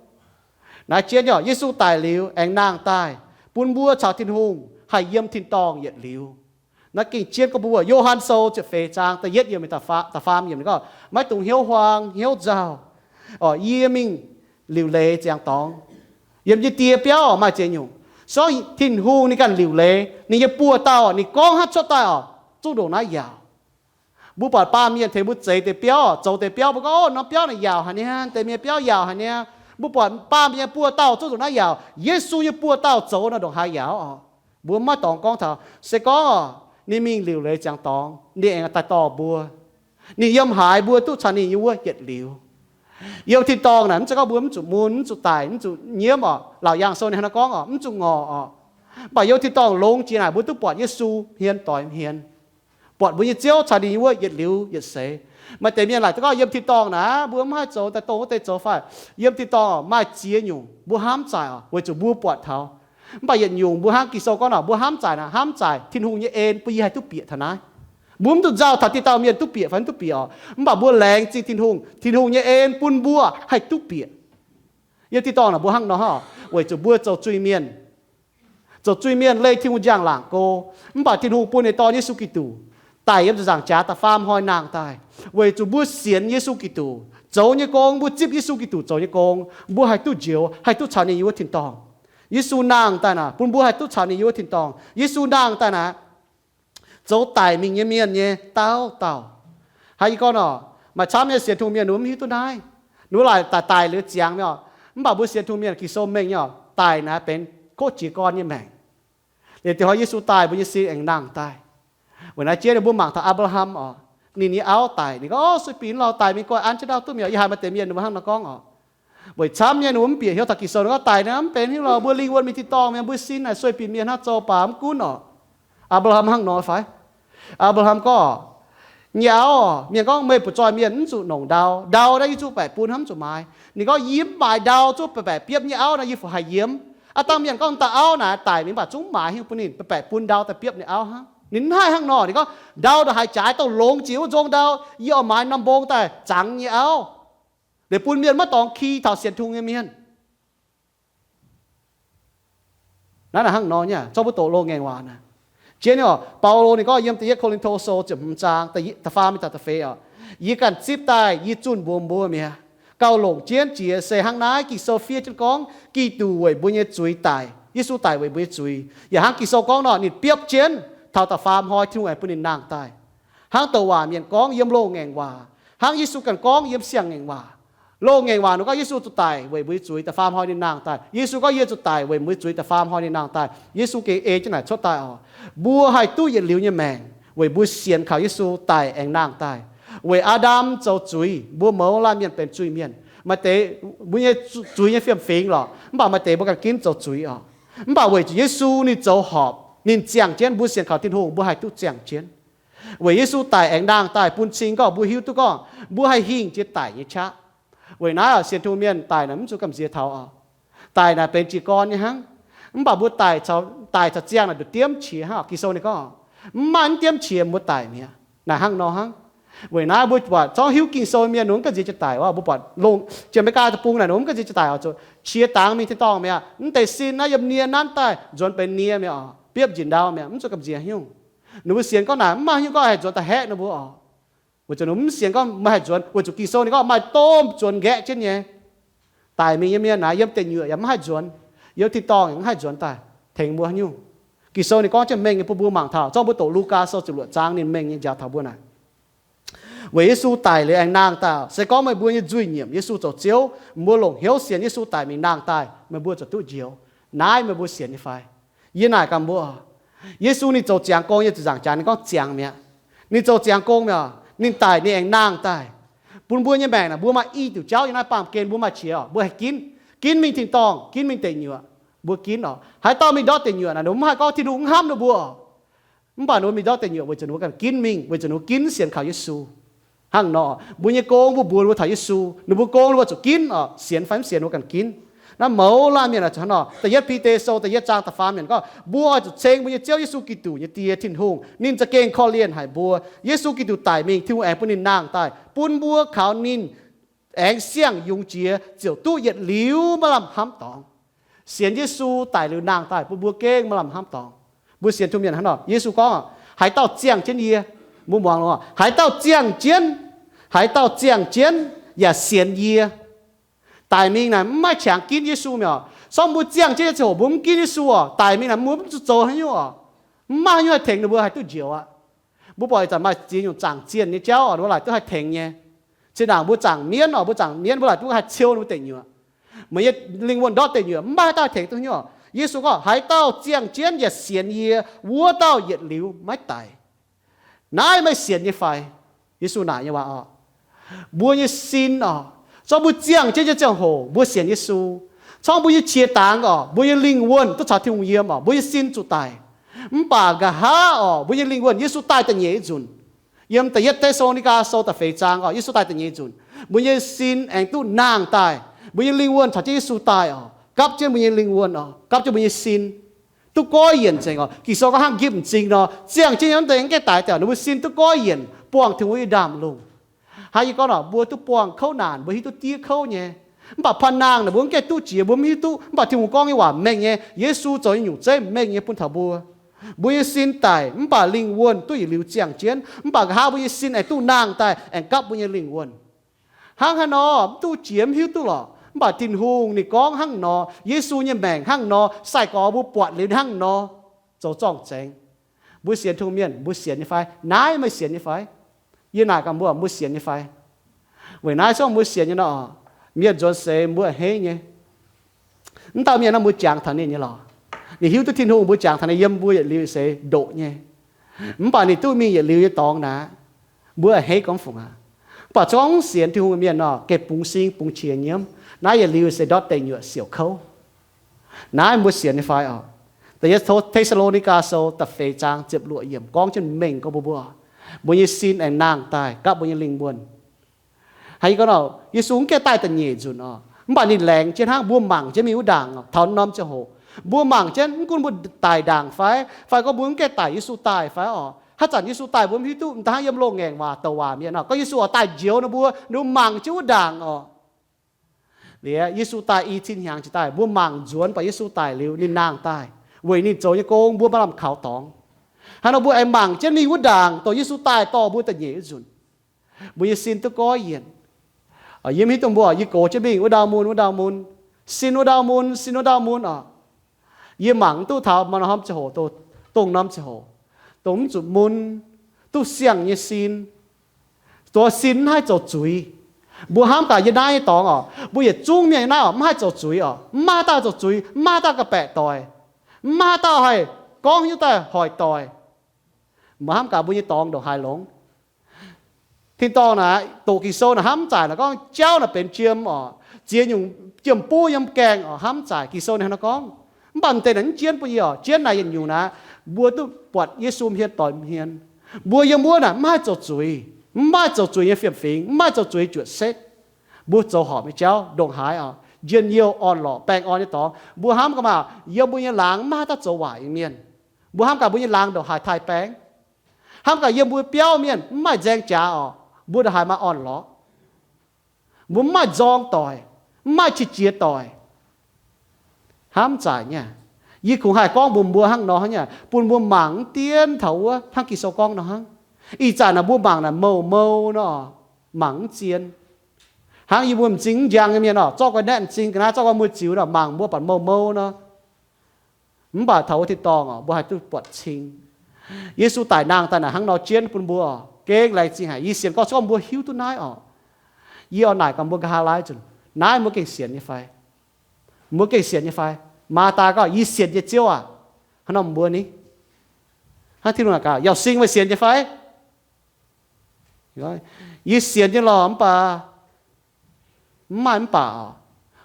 Naaiv jienv oc, Yesu daic liuz aengx nangh daaih, bun mbuo caux Tin-Hungh haih yiem tin-dorngh yietc liuz. Naaiv gengh jienv gorngv mbuo, Yo^han Sou ziepc feix zaang da'yietv yiemc, da'faam yiemc ninh gorngv, maiv dungx hnyouv huaang hnyouv nzauh. Oc, yie mingh liuc leiz ziangx dorngx. Yiem yie Die biauv oc maaih ziex nyungc. Sortv Tin-Hungh ninh ganh liuc leiz, ninh nyei buoz-dauh ninh gorngv hnangv cuotv daaih oc, zungv ndongc naaiv yaauc. Mbuo buatc baamh mienh tengx mbuo zeix deix biauv, zoux deix biauv, mbuo gorngv, Ov, norm biauv naaic yaauc haic niaa, deix mienh biauv yaauc haic niaa. Mbuo buatc baamh mienh nyei buoz-dauh zungv ndongc naaiv yaauc. Yesu nyei buoz-dauh zoux naaic ndongc haaix yaauc oc? Mbuo maiv dorngx gorngv taux. Se gorngv oc, ninh mingh liuc leiz ziangx dorngx, ninh aengx daaih dorh mbuo. Ninh yiem haaix mbuo duqv caux ninh yiem wuov yietc liuz. Yiem tin-dorngh naaic mv zeiz gorngv mbuo mv zuqc mun, mv zuqc daic, mv zuqc nyiemv oc. Laauc Yaangh Sou ninh hnangv naaiv gorngv oc, mv zuqc ngorc oc. Mv baac yiem tin-dorngh longx jiex naaic mbuo duqv buatc Yesu hmien doix hmien, buatc mbuo nyei Ziouv caux ninh yiem wuov yietc liuz yietc seix. Maaih deix mienh laaic duqv gorngv yiem tin-dorngh naaic mbuo mv haih zoux daaih dongh wuov deix zoux fai? Yiem tin-dorngh maaih ziex nyungc mbuo hnamv zaaic oc, weic zuqc mbuo buatc taux. Mv baac yietc nyungc mbuo hnangv Ging-Sou gorngv naaic, mbuo hnamv zaaic naaic, hnamv zaaic Tin-Hungh nyei en bun yie haih duqv bieqc taux naaiv. Mbuo mv dungx nzauh taux dieh dauh mienh duqv bieqc fai mv duqv bieqc oc. Mv baac mbuo laengz zingh Tin-Hungh, Tin-Hungh nyei en bun mbuo haih duqv bieqc. Yiem tin-dorngh naaic mbuo hnangv nor hnangv oc, weic zuqc mbuo zoux zuiz mienh. Zoux zuiz mienh leih Tin-Hungh njang-laangc go. Mv baac Tin-Hungh bun ninh Dorn Yesu Giduc daic yiem ziepc nzaangc jaax da'faam hnoi nangh daaih, weic zuqc mbuo sienx Yesu Giduc zoux nyei gong, mbuo zipv Yesu Giduc zoux nyei gong, mbuo haih duqv njoux, haih duqv caux ninh yiem wuov tin-dorngh. Yesu nangh daaih naaic bun mbuo haih duqv caux ninh yiem wuov tin-dorngh. Yesu nangh daaih naaic zoux daic mingh nyei mienh nyei dauh dauh. Hnangv yie gorngv nor, maaih camv nyei sienx Tin-Hungh mienh ninh mbuo mv hiuv duqv naaiv. Ninh mbuo laaic daic daic liuz ziangx nyei oc. Mv baac mbuo sienx Tin-Hungh mienh Ging-Sou mengh nyei oc, daic naaic benx kov jiez gorn nyei maengc. Liuz dinh hnoi Yesu daaih, mbuo nyei sin aengx nangh daaih. Weic naaiv jiex ninh mbuo mangc taux Apc^laa^ham oc. Ninh nyei auv daic, ninh gorngv, Ov, sueih binc lorh, daaih mingh guai an jienv ndau duqv mi'aqv. Yie haiz maaih deix mienh ninh mbuo hnangv nor gorngv oc. Weic camv nyei ninh mbuo mv bieqc hnyouv taux Ging-Sou, ninh gorngv, Daic naaic mv benx hiuv lorh, mbuo lingh wuonh mingh tin-dorngh mi'aqv, mbuo sin naaic sueih binc mienh hnangv, zoux baac mv gunv oc. Apc^laa^ham hnangv nor fai? Apc^laa^ham gorngv, Nyei auv, mienh gorngv meih butv-zoih mienh mv zuqc nongc ndau. Ndau naaiv yie zungv baeqc bun hnangv, mv zuqc maaiz. Ninh gorngv, Yie mv maaiz ndau, zungv baeqc baeqc biopv nyei auv naaiv yie fai haih yiemx? Aav dangh mienh gorngv dauh auv naaic daic mingh mv baac zungv maaiz hingh bun ninh, baeqc bun ndau daaih biopv ninh auv hnangv. Ninh mv haih hnangv nor. Ninh gorngv, Ndau ndongc haaix jaaix dongh longx jiex wuov nzong ndau, yie oix maaiz norm mbong daaih zangx nyei auv. Liuz bun mienh maiv dorngx ki taux sienx Tin-Hungh nyei mienh. Naaiv naaic hnangv nor nyei, zorqv mbuo doqc loz-ngaengc waac naaic. Jienv nyei oc, Baulo ninh gorngv yiem da'yietv Ko^lin^to Sou ziepc hmz zaang da'faam mingh taux da'feix oc, yie ganh zipv daaih yie zunh mbuox mbuo mi'aqv. Gauh longc jienv jiex se hnangv naaiv, Ging-Sou fiev jienv gorngv Giduc weic mbuo nyei zuiz daic. Yesu daic weic mbuo nyei zuiz. Yaac hnangv Ging-Sou gorngv nor, ninh biopv jienv, taux da'faam hnoi Tin-Hungh aengx bun ninh nangh daaih. Hnangv douc waac mienh gorngv yiem loz-ngaengc waac, hnangv Yesu ganh gorngv yiem siang-ngaengc waac. Loz-ngaengc waac ninh gorngv Yesu zuqc daic weic mbuo nyei zuiz, da'faam hnoi ninh nangh daaih. Yesu gorngv, yie zuqc daic weic mbuo nyei zuiz, da'faam hnoi ninh nangh daaih. Yesu gengh ei jienv naaic cuotv daaih oc. Mbuo haih duqv yietc liuz nyei maengc weic mbuo sienx kaux Yesu daic aengx nangh daaih. Weic Aa^ndam zoux zuiz, mbuo mouz laanh mienh benx zuiz-mienh. Maaih deix mbuo nyei zuiz nyei fiem-fingx lorqc, mv baac maaih deix mbuo ganh ginv zoux zuiz oc. Mv baac weic zuqc Yesu ninh zoux horpc, ninh ziangh jienv, mbuo sienx kaux Tin-Hungh mbuo haih duqv ziangh jienv. Weic Yesu daic aengx nangh daaih bun cing gorngv mbuo hiuv duqv gorngv mbuo haih hingh jiex daic nyei qaqv. Weic naaiv sienx Tin-Hungh mienh daic naaic mv zuqc gamh nziex taux oc. Daic naaic benx jiez gorn nyei hnangv. Mv baac mbuo daic caux, daic caux ziangh naaic nduqc diemv qiex hnangv oc. Ging-Sou ninh gorngv, mv maaih diemv qiex mbuo daic mi'aqv. Naaic hnangv nor hnangv. Weic naaiv mbuo buatc zorngv hiuv Ging-Sou mienh ninh mv gamh nziex jiex daic oc. Mbuo buatc longc jiex Aa^me^li^gaa deic-bung naaic ninh mv gamh nziex jiex daic oc. Zuqc qiex dangx mingh tin-dorngh mi'aqv. Mv deix sin naaiv yiem nie nanv daaih nzuonx benx nie mi'aqv oc. Biopv njiec ndau mi'aqv, mv zuqc gamh nziex haaix nyungc. Ninh mbuo sienx gorngv naaic mv maaih haaix nyungc gorngv haih nzuonx daaih haeqv ninh mbuo oc. Weic zuqc ninh mbuo mv sienx gorngv maaih haih nzuonx, weic zuqc Ging-Sou ninh gorngv maaih domh nzuonx nqaeqv jienv nyei. Daic mingh nyei mienh naaic yiem deic nyuoqc yaac mv haih nzuonx, yiem tin-dorngh yaac mv haih nzuonx daaih tengx mbuo haaix nyungc. Ging-Sou ninh gorngv jienv mengh nyei bun mbuo mangc taux, zorngv mbuo doqc Lugaa Sou ziepc luoqc zaang ninh mengh nyei njaaux taux mbuo naaic. Weic Yesu daic liuz aengx nangh daaih, se gorngv meih mbuo nyei nzuih nyiemc Yesu zoux Ziouv, mbuo longc hnyouv sienx Yesu daic mingh nangh daaih, meih mbuo ziouc duqv njoux. Naaiv meih mbuo sienx nyei fai? Yie naaic gaax mbuo, Yesu ninh zoux ziangx gong nyei ziepc nzaangc jaax ninh gorngv ziangx mi'aqv. Ninh zoux ziangx gong mi'aqv, ninh daic ninh aengx nangh daaih, bun mbuo nyei maengc naaic mbuo maaih i diuc jauv yiem naaiv baamh gen mbuo maaih qiex oc, mbuo haih ginv. Ginv mingh tin-dorngh, ginv mingh deic nyuoqc, mbuo ginv oc. Haaix dauh mingh ndortv deic nyuoqc naaic, ninh mv haih gorngv Tin-Hungh mv hnamv ninh mbuo oc. Mv baac ninh mbuo mingh ndortv deic nyuoqc weic zuqc ninh mbuo ganh ginv mingh, weic zuqc ninh mbuo ginv sienx kaux Yesu. Hnangv nor, mbuo nyei gong mbuo mbuox ninh mbuo taux Yesu, ninh mbuo gong ninh mbuo zuqc ginv oc, sienx fai mv sienx ninh mbuo ganh ginv. Naaiv mouz laanh mienh oix zuqc hnangv nor. Da'yietv Bide Sou da'yietv zaang da'faam mienh gorngv, mbuo oix zuqc ceng mbuo nyei Ziouv Yesu Giduc nyei Die Tin-Hungh, ninh za'gengh korv-lienh haic mbuo. Yesu Giduc daic mingh, Tin-Hungh aengx bun ninh nangh daaih, bun mbuo kaux ninh aengx siang-yungz jiex ziouc duqv yietc liuz maaih lamh hnamv dorngx. Sienx Yesu daic liuz nangh daaih bun mbuo gengh maaih lamh hnamv dorngx. Mbuo sienx Tin-Hungh mienh hnangv nor, Yesu gorngv, haaix dauh ziangh jienv yie, mbuo muangx longx, haaix dauh ziangh jienv, haaix dauh ziangh jienv yaac sienx yie. Daic mingh naaic mv maaih qangx ginv Yesu mi'aqv. Sorng mbuo ziangh jienv nyei ziangh hoc mbuo mv ginv Yesu oc, daic mingh naaic mbuo mv zuqc zoux haaix nyungc oc. Mv maaih haaix nyungc haih tengx ninh mbuo haih duqv njoux aqv. Mbuo buatc ih zanc maaih ziex nyungc zaangc zienh nyei jauv oc, ninh mbuo laaic duqv haih tengx nyei. Zinh ndaangc mbuo zaangc mienv oc, mbuo zaangc mienv mbuo laaic duqv haih ciou ninh mbuo deic nyuoqc. Meih nyei lingh wuonh ndortv deic nyuoqc mv maaih haaix dauh haih tengx duqv nyei oc. Yesu gorngv, haaix dauh ziangh jienv yaac sienx yie, wuov dauh yietc liuz maiv daic. Naaiv meih sienx nyei fai? Yesu naaic nyei waac oc. Mbuo nyei sin oc, zorngv mbuo ziangh jienv nyei ziangh hoc mbuo sienx Yesu, zorngv mbuo nyei qiex dangx oc, mbuo nyei lingh wuonh duqv caux Tin-Hungh yiem oc, mbuo nyei sin zuqc daic. Mv baac nqa'haav oc, mbuo nyei lingh wuonh Yesu daaih da'nyeic nyei nzunc. Yiem da'yietv Te^saa^lo^ni^gaa Sou da'feix zaang oc, Yesu daaih da'nyeic nyei nzunc, mbuo nyei sin aengx duqv nangh daaih. Mbuo nyei lingh wuonh caux jienv Yesu daaih oc, gapv jienv mbuo nyei lingh wuonh oc, gapv jienv mbuo nyei sin duqv goiv yienc nzengc oc. Ging-Sou gorngv hnangv njipv m'zing nor, ziangh jienv nyei wuov deix mv gaengh daix daaih, ninh mbuo sin duqv goiv yienc, buangh Tin-Hungh nyei ndaamv-lungh. Hnangv yie gorngv oc, mbuo duqv buangh kouv naanc, mbuo hiuv duqv diev kouv nyei. Mv baac paan naang naaic mbuo mv gaengh duqv jiex, mbuo mv hiuv duqv. Mv baac Tin-Hungh gorngv nyei waac mengh nyei, Yesu zoux nyei nyungc zeiv mengh nyei bun taux mbuo. Mbuo nyei sin daic, mv baac lingh wuonh duqv yietc liuz ziangh jienv. Mv baac nqa'haav mbuo nyei sin aengx duqv nangh daaih, aengx gapv mbuo nyei lingh wuonh. Hnangv haaix nor mv duqv jiex mv hiuv duqv lorqc. Mv baac Tin-Hungh ninh gorngv hnangv nor, Yesu nyei maengc hnangv nor, sai-gorx mbuo buatc liuz hnangv nor zoux zorng-zengx. Mbuo sienx Tin-Hungh mienh, mbuo sienx nyei fai? Naaiv meih sienx nyei fai? Yie naaic gaax mbuo, mbuo sienx nyei fai? Weic naaiv zorngv mbuo sienx nyei nor, mienh nzuonx seix mbuo a'hneiv nyei. Mv dauh mienh nor mbuo jangx taux ninh nyei lorqc. Ninh hiuv duqv Tin-Hungh, mbuo jangx taux ninh, yiem mbuo yietc liuz seix ndoqc nyei. Mv baac ninh duqv mingh yietc liuz nyei dorngx naaic, mbuo a'hneiv gorngv fungc aqv. Mv baac zungv sienx Tin-Hungh mienh nor, gengh bungx sing bungx qiex nyiemv. Naaiv yietc liuz se ndortv deic nyuoqc siouc kouv. Naaiv mbuo sienx nyei fai oc? Da'yietv Te^saa^lo^ni^gaa Sou da'feix zaang ziepc luoqc yiemc gorngv jienv mengh gorngv mbuo, mbuo, mbuo nyei sin aengx nangh daaih gapv mbuo nyei lingh wuonh. Haiz gorngv nor, Yesu mv gaengh daaih da'nyeic nzunc oc, mv baac ninh laengz jienv hnangv mbuo mangc jienv mingh wuov ndaangc oc, taux norm ziangh hoc, mbuo mangc jienv mv gunv mbuo daic ndaangc fai, fai gorngv mbuo mv gaengh daic Yesu daaih fai oc, haaix zanc Yesu daaih mbuo mv hiuv duqv. Da'hnangv yiem loz-ngaengc waac douc waac mienh oc, gorngv Yesu oix daaih njoux ninh mbuo, ninh mbuo mangc jienv wuov ndaangc oc. Liuz Yesu daaih i cin hnyangx jiex daaih, mbuo mangc nzuonx, mv baac Yesu daic liuz ninh nangh daaih, weic ninh zoux nyei gong mbuo maaih lamh kaux dorngx. Hnangv nor mbuo aengx mangc jienv mingh wuov ndaangc, dongh Yesu daaih dorh mbuo da'nyeic nzunc, mbuo nyei sin duqv goiv yienc. Yie mv hiuv duqv mbuo, yie gox jienv mingh wuov ndau mun, wuov ndau mun, sin wuov ndau mun, sin wuov ndau mun oc. Yie mangc mv duqv taux maaih norm ziangh hoc, dongh norm ziangh hoc, dongh mv zuqc mun, duqv siang nyei sin, dongh sin mv haih zoux zuiz. Mbuo hnamv gaax yie naaiv nyei dorngx oc, mbuo yietc zungv mienh naaiv oc, mv haih zoux zuiz oc, mv maaih dauh zoux zuiz, mv maaih dauh ga'baeqc doic, mv maaih dauh haih gorngv haaix nyungc daaih hoic doic. Mbuo hnamv gaax mbuo nyei dorngx ndongc haaix longx. Tin-dorngh naaic, doqc Ging-Sou naaic hnamv zaaic naaic gorngv jauv naaic benx jiem oc, ziex nyungc jiem-buv yiem gaengh oc, hnamv zaaic Ging-Sou naaic hnangv nor gorngv. Mv baac m'deix naaic mv jienv bun yie oc, jienv naaic yietc nyungc naaic, mbuo duqv buatc Yesu mienh doic mienh. Mbuo yiem wuov naaic mv haih zoux zuiz, mv maaih zoux zuiz nyei fiem-fingx, mv maaih zoux zuiz nyei juoqc setv. Mbuo zoux horpc nyei jauv ndongc haaix oc, njien-youh orn-lorqc baengh orn nyei dorngx. Mbuo hnamv gaax maah, yiem mbuo nyei laangz mv maaih haaix dauh zoux waaic nyei mienh. Mbuo hnamv gaax mbuo nyei laangz ndongc haaix taaih baeng. Hnamv gaax yiem mbuo biauv mienh mv maaih nzaeng jaax oc, mbuo ndongc haaix maaih orn-lorqc. Mbuo mv maaih nzorng doic, mv maaih qiex jiez doic. Hnamv zaaic nyei, yie kungx haih gorngv mbuox mbuo hnangv nor hnangv nyei, bun mbuo mangc mv dienv taux wuov hnangv Ging-Sou gorngv nor hnangv. Ih zanc naaic mbuo mangc naaic mouc mou nor, mangc mv zien. Hnangv yie mbuo m'zing mv njang nyei mienh oc, zorqv guai naetv m'zing ga'naaiv, zorqv guai mueiz ziux nor, mangc mbuo buatc mouc mou nor. Mv baac taux wuov tin-dorngh oc, mbuo haih duqv buatc cing. Yesu daic nangh daaih naaic hnangv nor jienv bun mbuo oc, gengh laengz zingh haic. Yie sienx gorngv se gorngv mbuo hiuv duqv naaiv oc, yie oix naaic gaax mbuo nqa'haav laai nzunc, naaiv mbuo gengh sienx nyei fai? Mbuo gengh sienx nyei fai? Maataiaa gorngv, yie sienx nyei Ziouv aac. Hnangv nor mbuo ni, hnangv Tin-Hungh naaic gaax, yauh sing meih sienx nyei fai? Yie sienx nyei lorqc, mv baac mv maaih mv baac oc,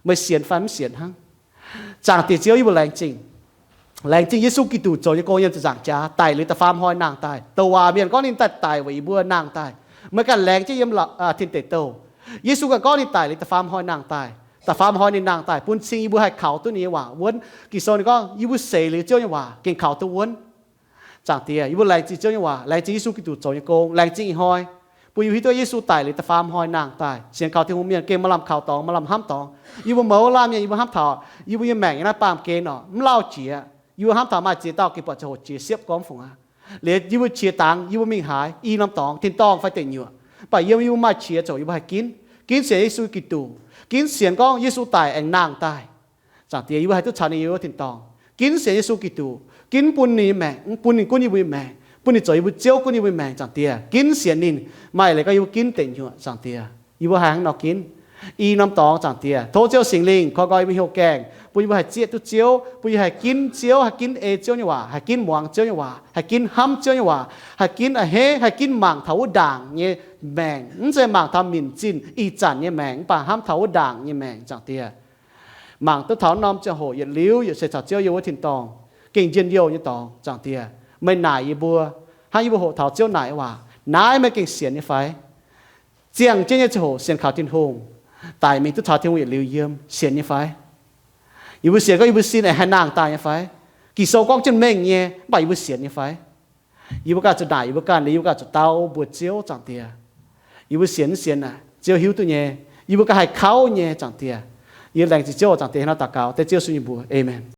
meih sienx fai mv sienx hnangv. Zaangc Diex Ziouv, yie mbuo laengz zingh. Laengz zingh Yesu Giduc zoux nyei gong yiem ziepc nzaangc jaax daic liuz da'faam hnoi nangh daaih. Douc waac mienh gorngv ninh daaih daic weic yie mbuo nangh daaih. Meih ganh laengz jienv yiem tin deic douh. Yesu ganh gorngv ninh daic liuz da'faam hnoi nangh daaih. Da'faam hnoi ninh nangh daaih bun cing yie mbuo haih kaux duqv ninh nyei waac wuonv. Ging-Sou ninh gorngv yie mbuo seix liuz Ziouv nyei waac gengh kaux duqv wuonv. Zaangc Diex, yie mbuo laengz zingh Ziouv nyei waac, laengz zingh Yesu Giduc zoux nyei gong, laengz zingh ih hnoi bun yie mbuo hiuv duqv Yesu daic liuz da'faam hnoi nangh daaih. Sienx kaux Tin-Hungh mienh gengh maaih lamh kaux dorngx, maaih lamh hnamv dorngx. Yie mbuo mouz laanh mienh, yie mbuo hnamv taux yie mbuo nyei maengc yiem naaiv baamh gen oc, mv lauh jiex. Yie mbuo hnamv taux maaih ziex dauh gengh buatc ziangh hoc jiex siepv gormx fungc aqv. Liuz yie mbuo qiex dangx, yie mbuo mingh haaix, i norm dorngx, tin-dorngh fai deic nyuoqc, mv baac yiem yie mbuo maaih qiex zoux, yie mbuo haih ginv. Ginv sienx Yesu Giduc. Ginv sienx gorngv Yesu daic aengx nangh daaih. Zaangc Diex, yie mbuo haih duqv caux ninh yiem wuov tin-dorngh. Ginv sienx Yesu Giduc. Ginv bun ninh nyei maengc, mv bun ninh gunv yie mbuo nyei maengc, bun ninh zoux yie mbuo Ziouv, gunv yie mbuo nyei maengc. Zaangc Diex, ginv sienx ninh. Maaih leiz gorngv yie mbuo ginv deic nyuoqc. Zaangc Diex, yie mbuo haih hnangv nor ginv. I norm dorngx, Zaangc Diex, tov Ziouv Singx Lingh koi nqoi yie mbuo hnyouv gaengh, bun yie mbuo haih zieqv duqv Ziouv, bun yie haih ginv Ziouv, haih ginv ei Ziouv nyei waac, haih ginv muangx Ziouv nyei waac, haih ginv hnamv Ziouv nyei waac, haih ginv a'hneiv, haih ginv mangc taux wuov ndaangc nyei maengc. Mv zeiz mangc taux minc zinh ih zanc nyei maengc, mv baac hnamv taux wuov ndaangc nyei maengc, Zaangc Diex. Mangc duqv taux norm ziangh hoc yietc liuz yietc seix caux Ziouv yiem wuov tin-dorngh, gengh njien-youh nyei dorngx, Zaangc Diex. Meih naaic yie mbuo, hnangv yie mbuo hoqc taux Ziouv naaic waac, naaiv meih gengh sienx nyei fai? Ziangh jienv nyei ziangh hoc sienx kaux Tin-Hungh, daic mingh duqv caux Tin-Hungh yietc liuz yiem, sienx nyei fai? Yie mbuo sienx gorngv yie mbuo sin aengx haih nangh daaih nyei fai? Ging-Sou gorngv jienv mengh nyei, mv baac yie mbuo sienx nyei fai? Yie mbuo ganh zuqc naaic yie mbuo ganh, yie mbuo ganh zuqc dau mbuox Ziouv, Zaangc Diex. Yie mbuo sienx mv sienx naaic, Ziouv hiuv duqv nyei. Yie mbuo ganh haih kauv nyei, Zaangc Diex. Yie laengz zingh Ziouv, Zaangc Diex, hnangv nor daux gaux dengv Ziouv Yesu nyei mbuox. Aamen.